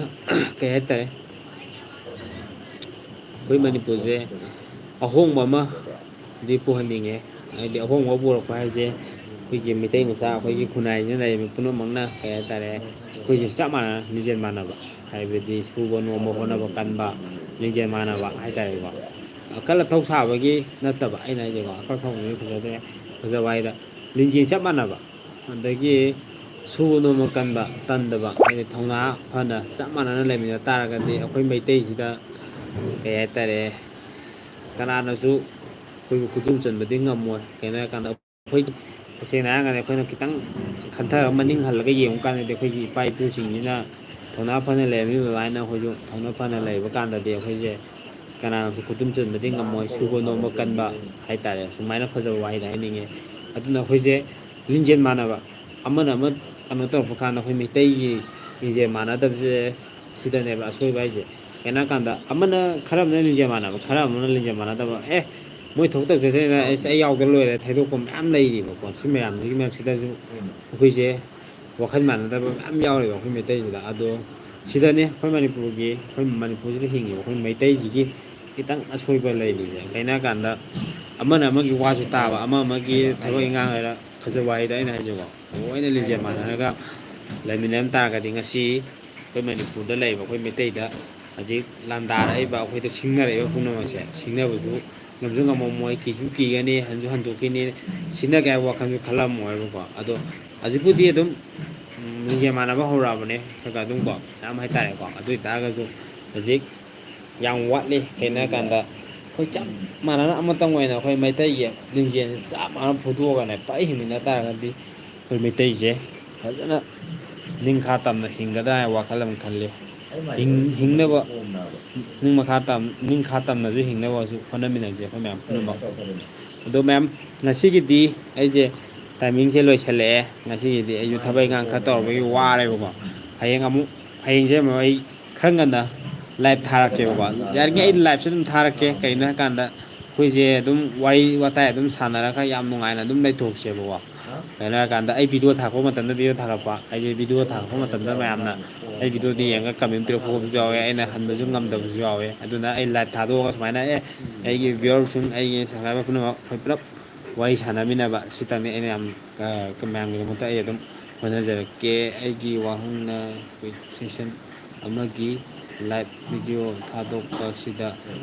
ꯀꯩ ꯍꯥꯏꯇꯥꯔꯦ, ꯑꯩꯈꯣꯏ ꯃꯅꯤꯄꯨꯔꯁꯦ ꯑꯍꯣꯡꯕ ꯑꯃꯗꯤ ꯄꯨꯍꯟꯅꯤꯡꯉꯦ꯫ ꯍꯥꯏꯗꯤ ꯑꯍꯣꯡꯕ ꯄꯨꯔꯛꯄ ꯍꯥꯏꯁꯦ ꯑꯩꯈꯣꯏꯒꯤ ꯃꯤꯇꯩ ꯃꯆꯥ, ꯑꯩꯈꯣꯏꯒꯤ ꯈꯨꯟꯅꯥꯏꯁꯤꯗ ꯂꯩꯔꯤꯕ ꯄꯨꯝꯅꯃꯛꯅ ꯀꯩ ꯍꯥꯏꯇꯥꯔꯦ, ꯑꯩꯈꯣꯏꯁꯦ ꯆꯞ ꯃꯥꯟꯅꯅ ꯂꯤꯡꯖꯦꯜ ꯃꯥꯟꯅꯕ, ꯍꯥꯏꯕꯗꯤ ꯁꯨꯕ ꯅꯣꯝꯕ ꯍꯣꯠꯅꯕ ꯀꯟꯕ, ꯂꯤꯡꯖꯦꯜ ꯃꯥꯟꯅꯕ ꯍꯥꯏꯇꯥꯔꯦꯀꯣ꯫ ꯑꯀꯜ ꯑꯊꯧ ꯁꯥꯕꯒꯤ ꯅꯠꯇꯕ ꯑꯩꯅ ꯍꯥꯏꯁꯦꯀꯣ, ꯑꯀꯜ ꯑꯊꯧꯕꯗꯤ ꯐꯖꯗ꯭ꯔꯦ, ꯐꯖꯕ ꯍꯥꯏꯗ ꯂꯤꯡꯖꯦꯜ ꯆꯞ ꯃꯥꯟꯅꯕ, ꯑꯗꯒꯤ ꯁꯨꯕ ꯅꯣꯝꯕ ꯀꯟꯕ, ꯇꯟꯗꯕ, ꯍꯥꯏꯗꯤ ꯊꯧꯅꯥ ꯐꯅ ꯆꯞ ꯃꯥꯟꯅꯅ ꯂꯩꯃꯤꯟꯅ ꯇꯥꯔꯒꯗꯤ ꯑꯩꯈꯣꯏ ꯃꯩꯇꯩꯁꯤꯗ ꯀꯩ ꯍꯥꯏꯇꯥꯔꯦ, ꯀꯅꯥꯅꯁꯨ ꯑꯩꯈꯣꯏꯕꯨ ꯈꯨꯗꯨꯝ ꯆꯟꯕꯗꯤ ꯉꯝꯃꯣꯏ꯫ ꯀꯩꯅꯣ ꯍꯥꯏꯔꯀꯥꯟꯗ ꯑꯩꯈꯣꯏ, ꯇꯁꯦꯡꯅ ꯍꯥꯏꯔꯒꯗꯤ ꯑꯩꯈꯣꯏꯅ ꯈꯤꯇꯪ ꯈꯟꯊꯔꯒ ꯃꯅꯤꯡ ꯍꯜꯂꯒ ꯌꯦꯡꯉꯨ ꯀꯥꯟꯗꯗꯤ ꯑꯩꯈꯣꯏꯒꯤ ꯏꯄꯥ ꯏꯄꯨꯁꯤꯡꯁꯤꯅ ꯊꯧꯅꯥ ꯐꯅ ꯂꯩꯔꯝꯃꯤꯕ ꯑꯗꯨꯃꯥꯏꯅ ꯑꯩꯈꯣꯏꯁꯨ ꯊꯧꯅꯥ ꯐꯅ ꯂꯩꯕ ꯀꯥꯟꯗꯗꯤ ꯑꯩꯈꯣꯏꯁꯦ ꯀꯅꯥꯅꯁꯨ ꯈꯨꯗꯨꯝ ꯆꯟꯕꯗꯤ ꯉꯝꯃꯣꯏ꯫ ꯁꯨꯕ ꯅꯣꯝꯕ ꯀꯟꯕ ꯍꯥꯏꯇꯥꯔꯦ, ꯁꯨꯃꯥꯏꯅ ꯐꯖꯕ ꯋꯥꯍꯩꯗ ꯍꯥꯏꯅꯤꯡꯉꯦ꯫ ꯑꯗꯨꯅ ꯑꯩꯈꯣꯏꯁꯦ ꯂꯤꯡꯖꯦꯜ ꯃꯥꯟꯅꯕ, ꯑꯃꯅ ꯑꯃ ꯀꯩꯅꯣ ꯇꯧꯔꯛꯄ ꯀꯥꯟꯗ ꯑꯩꯈꯣꯏ ꯃꯩꯇꯩꯒꯤ ꯂꯤꯡꯖꯦꯜ ꯃꯥꯟꯅꯗꯕꯁꯦ ꯁꯤꯗꯅꯦꯕ ꯑꯁꯣꯏꯕ ꯍꯥꯏꯁꯦ꯫ ꯀꯩꯅꯣ ꯍꯥꯏꯀꯥꯟꯗ ꯑꯃꯅ, ꯈꯔ ꯑꯃꯅ ꯂꯤꯡꯖꯦꯜ ꯃꯥꯟꯅꯕ, ꯈꯔ ꯑꯃꯅ ꯂꯤꯡꯖꯦꯜ ꯃꯥꯟꯅꯗꯕ, ꯑꯦ ꯃꯣꯏ ꯊꯣꯛꯇꯕ ꯆꯠꯊꯣꯛꯏꯅ ꯑꯩꯁ ꯑꯩ ꯌꯥꯎꯗ ꯂꯣꯏꯔꯦ ꯊꯩꯗꯣꯛꯄ ꯃꯌꯥꯝ ꯂꯩꯔꯤꯕꯀꯣ꯫ ꯁꯤ ꯃꯌꯥꯝꯁꯤꯒꯤ ꯃꯔꯛꯁꯤꯗꯁꯨ ꯑꯩꯈꯣꯏꯁꯦ ꯋꯥꯈꯜ ꯃꯥꯟꯅꯗꯕ ꯃꯌꯥꯝ ꯌꯥꯎꯔꯤꯕ ꯑꯩꯈꯣꯏ ꯃꯩꯇꯩꯁꯤꯗ꯫ ꯑꯗꯣ ꯁꯤꯗꯅꯦ ꯑꯩꯈꯣꯏ ꯃꯅꯤꯄꯨꯔꯒꯤ, ꯑꯩꯈꯣꯏ ꯃꯅꯤꯄꯨꯔꯁꯤꯗ ꯍꯤꯡꯉꯤꯕ ꯑꯩꯈꯣꯏ ꯃꯩꯇꯩꯁꯤꯒꯤ ꯈꯤꯇꯪ ꯑꯁꯣꯏꯕ ꯂꯩꯔꯤꯁꯦ꯫ ꯀꯩꯅꯣ ꯍꯥꯏꯀꯥꯟꯗ ꯑꯃꯅ ꯑꯃꯒꯤ ꯋꯥꯁꯨ ꯇꯥꯕ, ꯑꯃ ꯑꯃꯒꯤ ꯊꯕꯛ ꯏꯪꯈꯥꯡ ꯍꯥꯏꯔ ꯐꯖꯕ ꯍꯥꯏꯗ ꯑꯩꯅ ꯍꯥꯏꯖꯕ ꯂꯣꯏꯅ ꯂꯤꯡꯖꯦꯜ ꯃꯥꯟꯅꯔꯒ ꯂꯩꯃꯤꯟꯅꯔꯝ ꯇꯥꯔꯒꯗꯤ ꯉꯁꯤ ꯑꯩꯈꯣꯏ ꯃꯅꯤꯄꯨꯔꯗ ꯂꯩꯔꯤꯕ ꯑꯩꯈꯣꯏ ꯃꯩꯇꯩꯗ ꯍꯧꯖꯤꯛ ꯂꯥꯟꯗꯥꯔꯛꯏꯕ ꯑꯩꯈꯣꯏꯗ ꯁꯤꯡꯅꯔꯛꯏꯕ ꯄꯨꯝꯅꯃꯛꯁꯦ ꯁꯤꯡꯅꯕꯁꯨ ꯉꯝꯁꯨ ꯉꯝꯃꯝꯃꯣꯏ, ꯀꯤꯁꯨ ꯀꯤꯒꯅꯤ, ꯍꯟꯁꯨ ꯍꯟꯗꯣꯛꯈꯤꯅꯤ꯫ ꯁꯤꯡꯅꯒꯦ ꯍꯥꯏꯕ ꯋꯥꯈꯜꯁꯨ ꯈꯜꯂꯝꯃꯣꯏꯕꯀꯣ꯫ ꯑꯗꯣ ꯍꯧꯖꯤꯛꯄꯨꯗꯤ ꯑꯗꯨꯝ ꯎꯝ, ꯂꯤꯡꯖꯦꯜ ꯃꯥꯟꯅꯕ ꯍꯧꯔꯛꯑꯕꯅꯦ ꯈꯔ ꯈꯔ ꯑꯗꯨꯝ ꯀꯣ, ꯃꯌꯥꯝ ꯍꯥꯏꯇꯥꯔꯦꯀꯣ꯫ ꯑꯗꯨ ꯑꯣꯏꯇꯥꯔꯒꯁꯨ ꯍꯧꯖꯤꯛ ꯌꯥꯝ ꯋꯥꯠꯂꯤ꯫ ꯀꯩꯅꯣ ꯍꯥꯏꯀꯥꯟꯗ ꯑꯩꯈꯣꯏ ꯆꯞ ꯃꯥꯟꯅꯅ ꯑꯃꯇꯪ ꯑꯣꯏꯅ ꯑꯩꯈꯣꯏ ꯃꯩꯇꯩꯒꯤ ꯂꯤꯡꯖꯦꯜꯁꯦ ꯆꯞ ꯃꯥꯟꯅꯅ ꯐꯨꯗꯣꯛꯑꯒꯅꯦ ꯄꯥꯏ ꯍꯤꯡꯃꯤꯟꯅ ꯇꯥꯔꯒꯗꯤ ꯑꯩꯈꯣꯏ ꯃꯩꯇꯩꯁꯦ ꯐꯖꯅ ꯅꯤꯡꯈꯥ ꯇꯝꯅ ꯍꯤꯡꯒꯗ꯭ꯔꯥ ꯍꯥꯏꯅ ꯋꯥꯈꯜ ꯑꯃ ꯈꯜꯂꯤ꯫ ꯍꯤꯡ-, ꯍꯤꯡꯅꯕ ꯅꯤꯡ ꯃꯈꯥ ꯇꯝ-, ꯅꯤꯡꯈꯥ ꯇꯝꯅꯁꯨ ꯍꯤꯡꯅꯕꯁꯨ ꯍꯣꯠꯅꯃꯤꯟꯅꯁꯦ ꯑꯩꯈꯣꯏ ꯃꯌꯥꯝ ꯄꯨꯝꯅꯃꯛ꯫ ꯑꯗꯣ ꯃꯌꯥꯝ, ꯉꯁꯤꯒꯤꯗꯤ ꯑꯩꯁꯦ timingꯁꯦ ꯂꯣꯏꯁꯜꯂꯛꯑꯦ꯫ ꯉꯁꯤꯒꯤꯗꯤ ꯑꯩꯁꯨ ꯊꯕꯛ ꯏꯪꯈꯥꯡ ꯈꯔ ꯇꯧꯔꯨꯕꯒꯤ ꯋꯥꯔꯦꯕꯀꯣ꯫ ꯍꯌꯦꯡ ꯑꯃꯨꯛ, ꯍꯌꯦꯡꯁꯦ ꯑꯃꯨꯛ ꯑꯩ ꯈꯔ ꯉꯟꯅ live ꯊꯥꯔꯛꯀꯦꯕꯀꯣ꯫ ꯌꯥꯔꯤꯉꯩ ꯑꯩ liveꯁꯦ ꯑꯗꯨꯝ ꯊꯥꯔꯛꯀꯦ꯫ ꯀꯩꯒꯤꯅꯣ ꯍꯥꯏꯀꯥꯟꯗ ꯑꯩꯈꯣꯏꯁꯦ ꯑꯗꯨꯝ ꯋꯥꯔꯤ ꯋꯥꯇꯥꯏ ꯑꯗꯨꯝ ꯁꯥꯟꯅꯔꯒ ꯌꯥꯝ ꯅꯨꯡꯉꯥꯏꯅ ꯑꯗꯨꯝ ꯂꯩꯊꯣꯛꯁꯦꯕꯀꯣ꯫ ꯀꯩꯅꯣ ꯍꯥꯏꯀꯥꯟꯗ ꯑꯩ video ꯊꯥꯔꯛꯄ ꯃꯇꯝꯗ video ꯊꯥꯒꯠꯄ, ꯑꯩꯁꯦ video ꯊꯥꯒꯠꯄ ꯃꯇꯝꯗ ꯃꯌꯥꯝꯅ ꯑꯩ videoꯗ ꯌꯦꯡꯉꯒ comment ꯄꯤꯔꯛꯄ ꯈꯣꯠꯄꯁꯨ ꯌꯥꯎꯋꯦ꯫ ꯑꯩꯅ ꯍꯟꯕꯁꯨ ꯉꯝꯗꯕꯁꯨ ꯌꯥꯎꯋꯦ꯫ ꯑꯗꯨꯅ ꯑꯩ live ꯊꯥꯗꯣꯛꯑꯒ ꯁꯨꯃꯥꯏꯅ, ꯑꯦ, ꯑꯩꯒꯤ viewerꯁꯤꯡ, ꯑꯩꯒꯤ subscriber ꯄꯨꯝꯅꯃꯛ ꯑꯩꯈꯣꯏ ꯄꯨꯂꯞ ꯋꯥꯔꯤ ꯁꯥꯟꯅꯃꯤꯟꯅꯕ, ꯁꯤꯇꯪꯅꯤ ꯑꯩꯅ ꯌꯥꯝ, ꯑ, ꯃꯌꯥꯝꯒꯤꯗꯃꯛꯇ ꯑꯩ ꯑꯗꯨꯝ ꯍꯣꯠꯅꯖꯔꯛꯀꯦ꯫ ꯑꯩꯒꯤ ꯋꯥꯍꯪꯅ ꯑꯩꯈꯣꯏ session ꯑꯃꯒꯤ live video ꯊꯥꯗꯣꯛꯄꯁꯤꯗ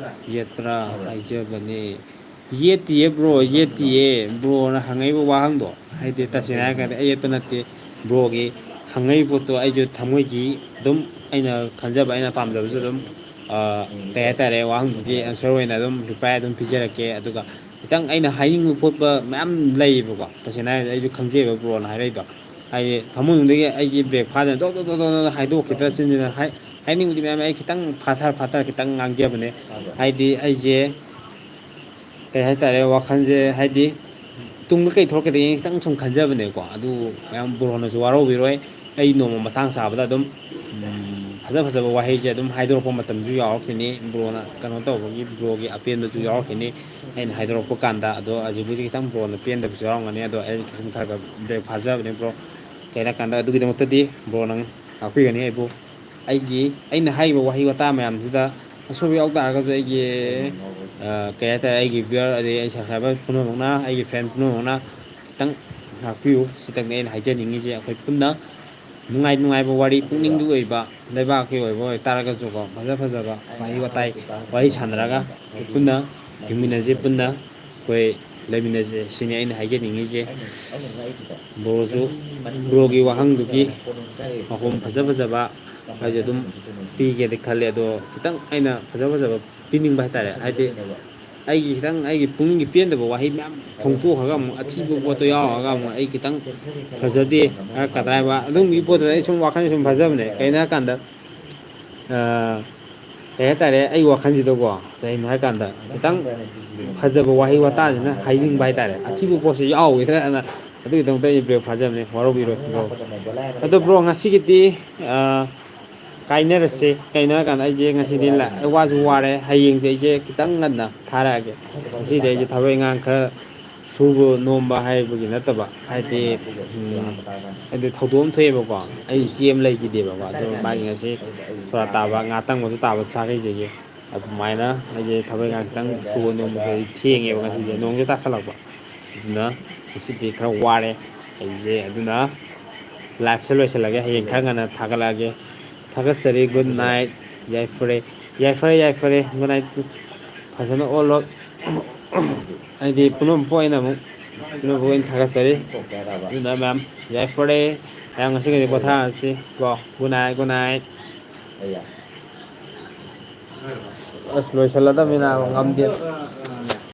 ꯌꯦꯠꯄ꯭ꯔꯥ ꯍꯥꯏꯖꯕꯅꯤ꯫ ꯌꯦꯠꯇꯤꯌꯦ bro, ꯌꯦꯠꯇꯤꯌꯦ꯫ Broꯅ ꯍꯪꯉꯛꯏꯕ ꯋꯥꯍꯪꯗꯣ, ꯍꯥꯏꯗꯤ, ꯇꯁꯦꯡꯅ ꯍꯥꯏꯔꯀꯥꯟꯗ ꯑꯩ ꯌꯦꯠꯄ ꯅꯠꯇꯦ꯫ Broꯒꯤ ꯍꯪꯉꯛꯏꯕ ꯄꯣꯠꯇꯣ ꯑꯩꯁꯨ ꯊꯃꯣꯏꯒꯤ ꯑꯗꯨꯝ ꯑꯩꯅ ꯈꯟꯖꯕ, ꯑꯩꯅ ꯄꯥꯝꯖꯕꯁꯨ ꯑꯗꯨꯝ, ꯑ, ꯀꯩ ꯍꯥꯏꯇꯥꯔꯦ, ꯋꯥꯍꯪꯗꯨꯒꯤ answer ꯑꯣꯏꯅ ꯑꯗꯨꯝ reply ꯑꯗꯨꯝ ꯄꯤꯖꯔꯛꯀꯦ꯫ ꯑꯗꯨꯒ ꯈꯤꯇꯪ ꯑꯩꯅ ꯍꯥꯏꯅꯤꯡꯕ ꯈꯣꯠꯄ ꯃꯌꯥꯝ ꯂꯩꯌꯦꯕꯀꯣ꯫ ꯇꯁꯦꯡꯅ ꯍꯥꯏꯔꯒꯗꯤ ꯑꯩꯁꯨ ꯈꯪꯖꯩꯕ broꯅ ꯍꯥꯏꯔꯛꯏꯗꯣ꯫ ꯍꯥꯏꯗꯤ ꯊꯃꯣꯏꯅꯨꯡꯗꯒꯤ ꯑꯩꯒꯤ break ꯐꯥꯗꯅ ꯗꯣꯛ ꯗꯣꯛ ꯗꯣꯛ ꯗꯣꯛ ꯗꯣꯛ ꯍꯥꯏꯗꯣꯛꯈꯤꯗ꯭ꯔꯥ ꯁꯤꯅꯤꯅ ꯍꯥꯏ-, ꯍꯥꯏꯅꯤꯡꯕꯗꯤ ꯃꯌꯥꯝ, ꯑꯩ ꯈꯤꯇꯪ ꯐꯥꯊꯔ ꯐꯥꯊꯔ ꯈꯤꯇꯪ ꯉꯥꯡꯖꯕꯅꯦ꯫ ꯍꯥꯏꯗꯤ ꯑꯩꯁꯦ ꯀꯩ ꯍꯥꯏꯇꯥꯔꯦ, ꯋꯥꯈꯜꯁꯦ ꯍꯥꯏꯗꯤ ꯇꯨꯡꯗ ꯀꯩ ꯊꯣꯛꯂꯛꯀꯗꯒꯦ ꯈꯤꯇꯪ ꯁꯨꯝ ꯈꯟꯖꯕꯅꯦꯀꯣ꯫ ꯑꯗꯨ ꯃꯌꯥꯝ broꯅꯁꯨ ꯋꯥꯔꯧꯕꯤꯔꯣꯏ꯫ ꯑꯩ ꯅꯣꯡꯃ ꯃꯇꯥꯡ ꯆꯥꯕꯗ ꯑꯗꯨꯝ, ꯎꯝ, ꯐꯖ ꯐꯖꯕ ꯋꯥꯍꯩꯁꯦ ꯑꯗꯨꯝ ꯍꯥꯏꯗꯣꯔꯛꯄ ꯃꯇꯝꯁꯨ ꯌꯥꯎꯔꯛꯈꯤꯅꯤ, ꯕ꯭ꯔꯣꯅ ꯀꯩꯅꯣ ꯇꯧꯕꯒꯤ ꯕ꯭ꯔꯣꯒꯤ ꯑꯄꯦꯟꯕꯁꯨ ꯌꯥꯎꯔꯛꯈꯤꯅꯤ꯫ ꯑꯩꯅ ꯍꯥꯏꯗꯣꯔꯛꯄ ꯀꯥꯟꯗ ꯑꯗꯣ ꯍꯧꯖꯤꯛꯄꯨꯗꯤ ꯈꯤꯇꯪ ꯕ꯭ꯔꯣꯅ ꯄꯦꯟꯗꯕꯁꯨ ꯌꯥꯎꯔꯝꯒꯅꯤ, ꯑꯗꯣ ꯑꯩ ꯈꯤꯇꯪ ꯈꯔ ꯈꯔ ꯕ꯭ꯔꯦꯛ ꯐꯥꯖꯕꯅꯦ ꯕ꯭ꯔꯣ꯫ ꯀꯩꯅꯣ ꯍꯥꯏꯔꯀꯥꯟꯗ ꯑꯗꯨꯒꯤꯗꯃꯛꯇꯗꯤ ꯕ꯭ꯔꯣ ꯅꯪ ꯉꯥꯛꯄꯤꯒꯅꯤ ꯑꯩꯕꯨ꯫ ꯑꯩꯒꯤ, ꯑꯩꯅ ꯍꯥꯏꯔꯤꯕ ꯋꯥꯍꯩ ꯋꯥꯇꯥ ꯃꯌꯥꯝꯁꯤꯗ ꯑꯁꯣꯏꯕ ꯌꯥꯎ ꯇꯥꯔꯒꯁꯨ ꯑꯩꯒꯤ, ꯑ, ꯀꯩ ꯍꯥꯏꯇꯥꯔꯦ, ꯑꯩꯒꯤ viewer ꯑꯗꯩ ꯑꯩ subscriber ꯄꯨꯝꯅꯃꯛꯅ, ꯑꯩꯒꯤ fan ꯄꯨꯝꯅꯃꯛꯅ ꯈꯤꯇꯪ ꯉꯥꯛꯄꯤꯌꯨ꯫ ꯁꯤꯇꯪꯅꯦ ꯑꯩꯅ ꯍꯥꯏꯖꯅꯤꯡꯉꯤꯁꯦ꯫ ꯑꯩꯈꯣꯏ ꯄꯨꯟꯅ ꯅꯨꯡꯉꯥꯏ ꯅꯨꯡꯉꯥꯏꯕ ꯋꯥꯔꯤ, ꯄꯨꯛꯅꯤꯡꯒꯤ ꯑꯣꯏꯕ, ꯂꯩꯕꯥꯛꯀꯤ ꯑꯣꯏꯕ ꯑꯣꯏꯇꯥꯔꯒꯁꯨꯀꯣ, ꯐꯖ ꯐꯖꯕ ꯋꯥꯍꯩ ꯋꯥꯇꯥꯏ, ꯋꯥꯔꯤ ꯁꯥꯟꯅꯔꯒ ꯑꯩꯈꯣꯏ ꯄꯨꯟꯅ ꯍꯤꯡꯃꯤꯟꯅꯁꯤ, ꯄꯨꯟꯅ ꯑꯩꯈꯣꯏ ꯂꯩꯃꯤꯟꯅꯁꯦ, ꯁꯤꯅꯤ ꯑꯩꯅ ꯍꯥꯏꯖꯅꯤꯡꯉꯤꯁꯦ꯫ ꯕ꯭ꯔꯣꯁꯨ ꯕ꯭ꯔꯣꯒꯤ ꯋꯥꯍꯪꯗꯨꯒꯤ ꯄꯥꯎꯈꯨꯝ ꯐꯖ ꯐꯖꯕ ꯑꯩꯁꯨ ꯑꯗꯨꯝ ꯄꯤꯒꯦꯅ ꯈꯜꯂꯦ꯫ ꯑꯗꯣ ꯈꯤꯇꯪ ꯑꯩꯅ ꯐꯖ ꯐꯖꯕ ꯄꯤꯅꯤꯡꯕ ꯍꯥꯏꯇꯥꯔꯦ, ꯍꯥꯏꯗꯤ ꯑꯩꯒꯤ ꯈꯤꯇꯪ, ꯑꯩꯒꯤ ꯄꯨꯛꯅꯤꯡꯒꯤ ꯄꯦꯟꯗꯕ ꯋꯥꯍꯩ ꯃꯌꯥꯝ ꯐꯣꯡꯗꯣꯛꯈ꯭ꯔꯒ ꯑꯃꯨꯛ ꯑꯊꯤꯕ ꯄꯣꯠꯇꯣ ꯌꯥꯎꯔꯒ ꯑꯃꯨꯛ ꯑꯩ ꯈꯤꯇꯪ ꯐꯖꯗꯦ ꯍꯥꯏꯔꯛꯀꯗ꯭ꯔꯥ ꯍꯥꯏꯕ ꯑꯗꯨꯝꯕꯒꯤ ꯄꯣꯠꯇꯨꯗ ꯑꯩ ꯁꯨꯝ ꯋꯥꯈꯜ ꯁꯨꯝ ꯐꯖꯕꯅꯦ꯫ ꯀꯩꯅꯣ ꯍꯥꯏꯔꯀꯥꯟꯗ, ꯑ, ꯀꯩ ꯍꯥꯏꯇꯥꯔꯦ, ꯑꯩ ꯋꯥꯈꯜꯁꯤꯗꯀꯣ, ꯀꯩꯅꯣ ꯍꯥꯏꯀꯥꯟꯗ ꯈꯤꯇꯪ ꯐꯖꯕ ꯋꯥꯍꯩ ꯋꯥꯇꯥꯁꯤꯅ ꯍꯥꯏꯅꯤꯡꯕ ꯍꯥꯏꯇꯥꯔꯦ, ꯑꯊꯤꯕ ꯄꯣꯠꯁꯦ ꯌꯥꯎꯈꯤꯗ꯭ꯔꯅ꯫ ꯑꯗꯨꯒꯤꯗꯃꯛꯇ ꯑꯩ ꯕ꯭ꯔꯦꯛ ꯐꯥꯖꯕꯅꯦ, ꯋꯥꯔꯧꯕꯤꯔꯣꯏ ꯕ꯭ꯔꯣ꯫ ꯑꯗꯣ ꯕ꯭ꯔꯣ, ꯉꯁꯤꯒꯤꯗꯤ, ꯑ, ꯀꯥꯏꯅꯔꯁꯦ꯫ ꯀꯩꯅꯣ ꯍꯥꯏꯀꯥꯟꯗ ꯑꯩꯁꯦ ꯉꯁꯤꯗꯤ ꯂꯥ-, ꯑꯩ ꯋꯥꯁꯨ ꯋꯥꯔꯦ, ꯍꯌꯦꯡꯁꯦ ꯑꯩꯁꯦ ꯈꯤꯇꯪ ꯉꯟꯅ ꯊꯥꯔꯛꯑꯒꯦ꯫ ꯉꯁꯤꯗꯤ ꯑꯩꯁꯦ ꯊꯕꯛ ꯏꯪꯈꯥꯡ ꯈꯔ ꯁꯨꯕ ꯅꯣꯝꯕ ꯍꯥꯏꯕꯒꯤ ꯅꯠꯇꯕ, ꯍꯥꯏꯗꯤ, ꯎꯝ, ꯍꯥꯏꯗꯤ ꯊꯧꯗꯣꯛ ꯑꯃ ꯊꯣꯛꯑꯦꯕꯀꯣ, ꯑꯩ ꯏꯆꯦ ꯑꯃ ꯂꯩꯈꯤꯗꯦꯕꯀꯣ, ꯑꯗꯣ ꯃꯥꯒꯤ ꯉꯁꯤ ꯁꯣꯔꯥꯠ ꯇꯥꯕ, ꯉꯥ ꯇꯪꯕꯗꯣ ꯇꯥꯕ ꯆꯥꯈꯩꯖꯒꯤ꯫ ꯑꯗꯨꯃꯥꯏꯅ ꯑꯩꯁꯦ ꯊꯕꯛ ꯏꯪꯈꯥꯡ ꯈꯤꯇꯪ ꯁꯨꯕ ꯅꯣꯝꯕꯗ ꯑꯩ ꯊꯦꯡꯉꯦꯕ ꯉꯁꯤꯁꯦ, ꯅꯣꯡꯁꯨ ꯇꯥꯁꯜꯂꯛꯄ꯫ ꯑꯗꯨꯅ ꯉꯁꯤꯗꯤ ꯈꯔ ꯋꯥꯔꯦ ꯑꯩꯁꯦ꯫ ꯑꯗꯨꯅ live ꯁꯦ ꯂꯣꯏꯁꯤꯜꯂꯒꯦ, ꯍꯌꯦꯡ ꯈꯔ ꯉꯟꯅ ꯊꯥꯒꯠꯂꯛꯑꯒꯦ꯫ ꯊꯥꯒꯠꯆꯔꯤ꯫ Good night꯫ ꯌꯥꯏꯐꯔꯦ, ꯌꯥꯏꯐꯔꯦ, ꯌꯥꯏꯐꯔꯦ꯫ Good night꯫ ꯐꯖꯅ ꯑꯣꯜꯂꯣ꯫ ꯑꯩꯗꯤ ꯄꯨꯅꯝ ꯄꯣꯛ ꯑꯩꯅ ꯑꯃꯨꯛ ꯄꯨꯅꯝ ꯄꯣꯛ ꯑꯩꯅ ꯊꯥꯒꯠꯆꯔꯤ꯫ ꯑꯗꯨꯅ ꯃꯌꯥꯝ ꯌꯥꯏꯐꯔꯦ꯫ ꯃꯌꯥꯝ ꯉꯁꯤꯒꯤꯗꯤ ꯄꯣꯊꯥꯔꯁꯤ ꯀꯣ꯫ Good night, good night꯫ ꯑꯁ, ꯂꯣꯏꯁꯤꯜꯂꯗꯕꯅꯤꯅ ꯉꯝꯗꯦ꯫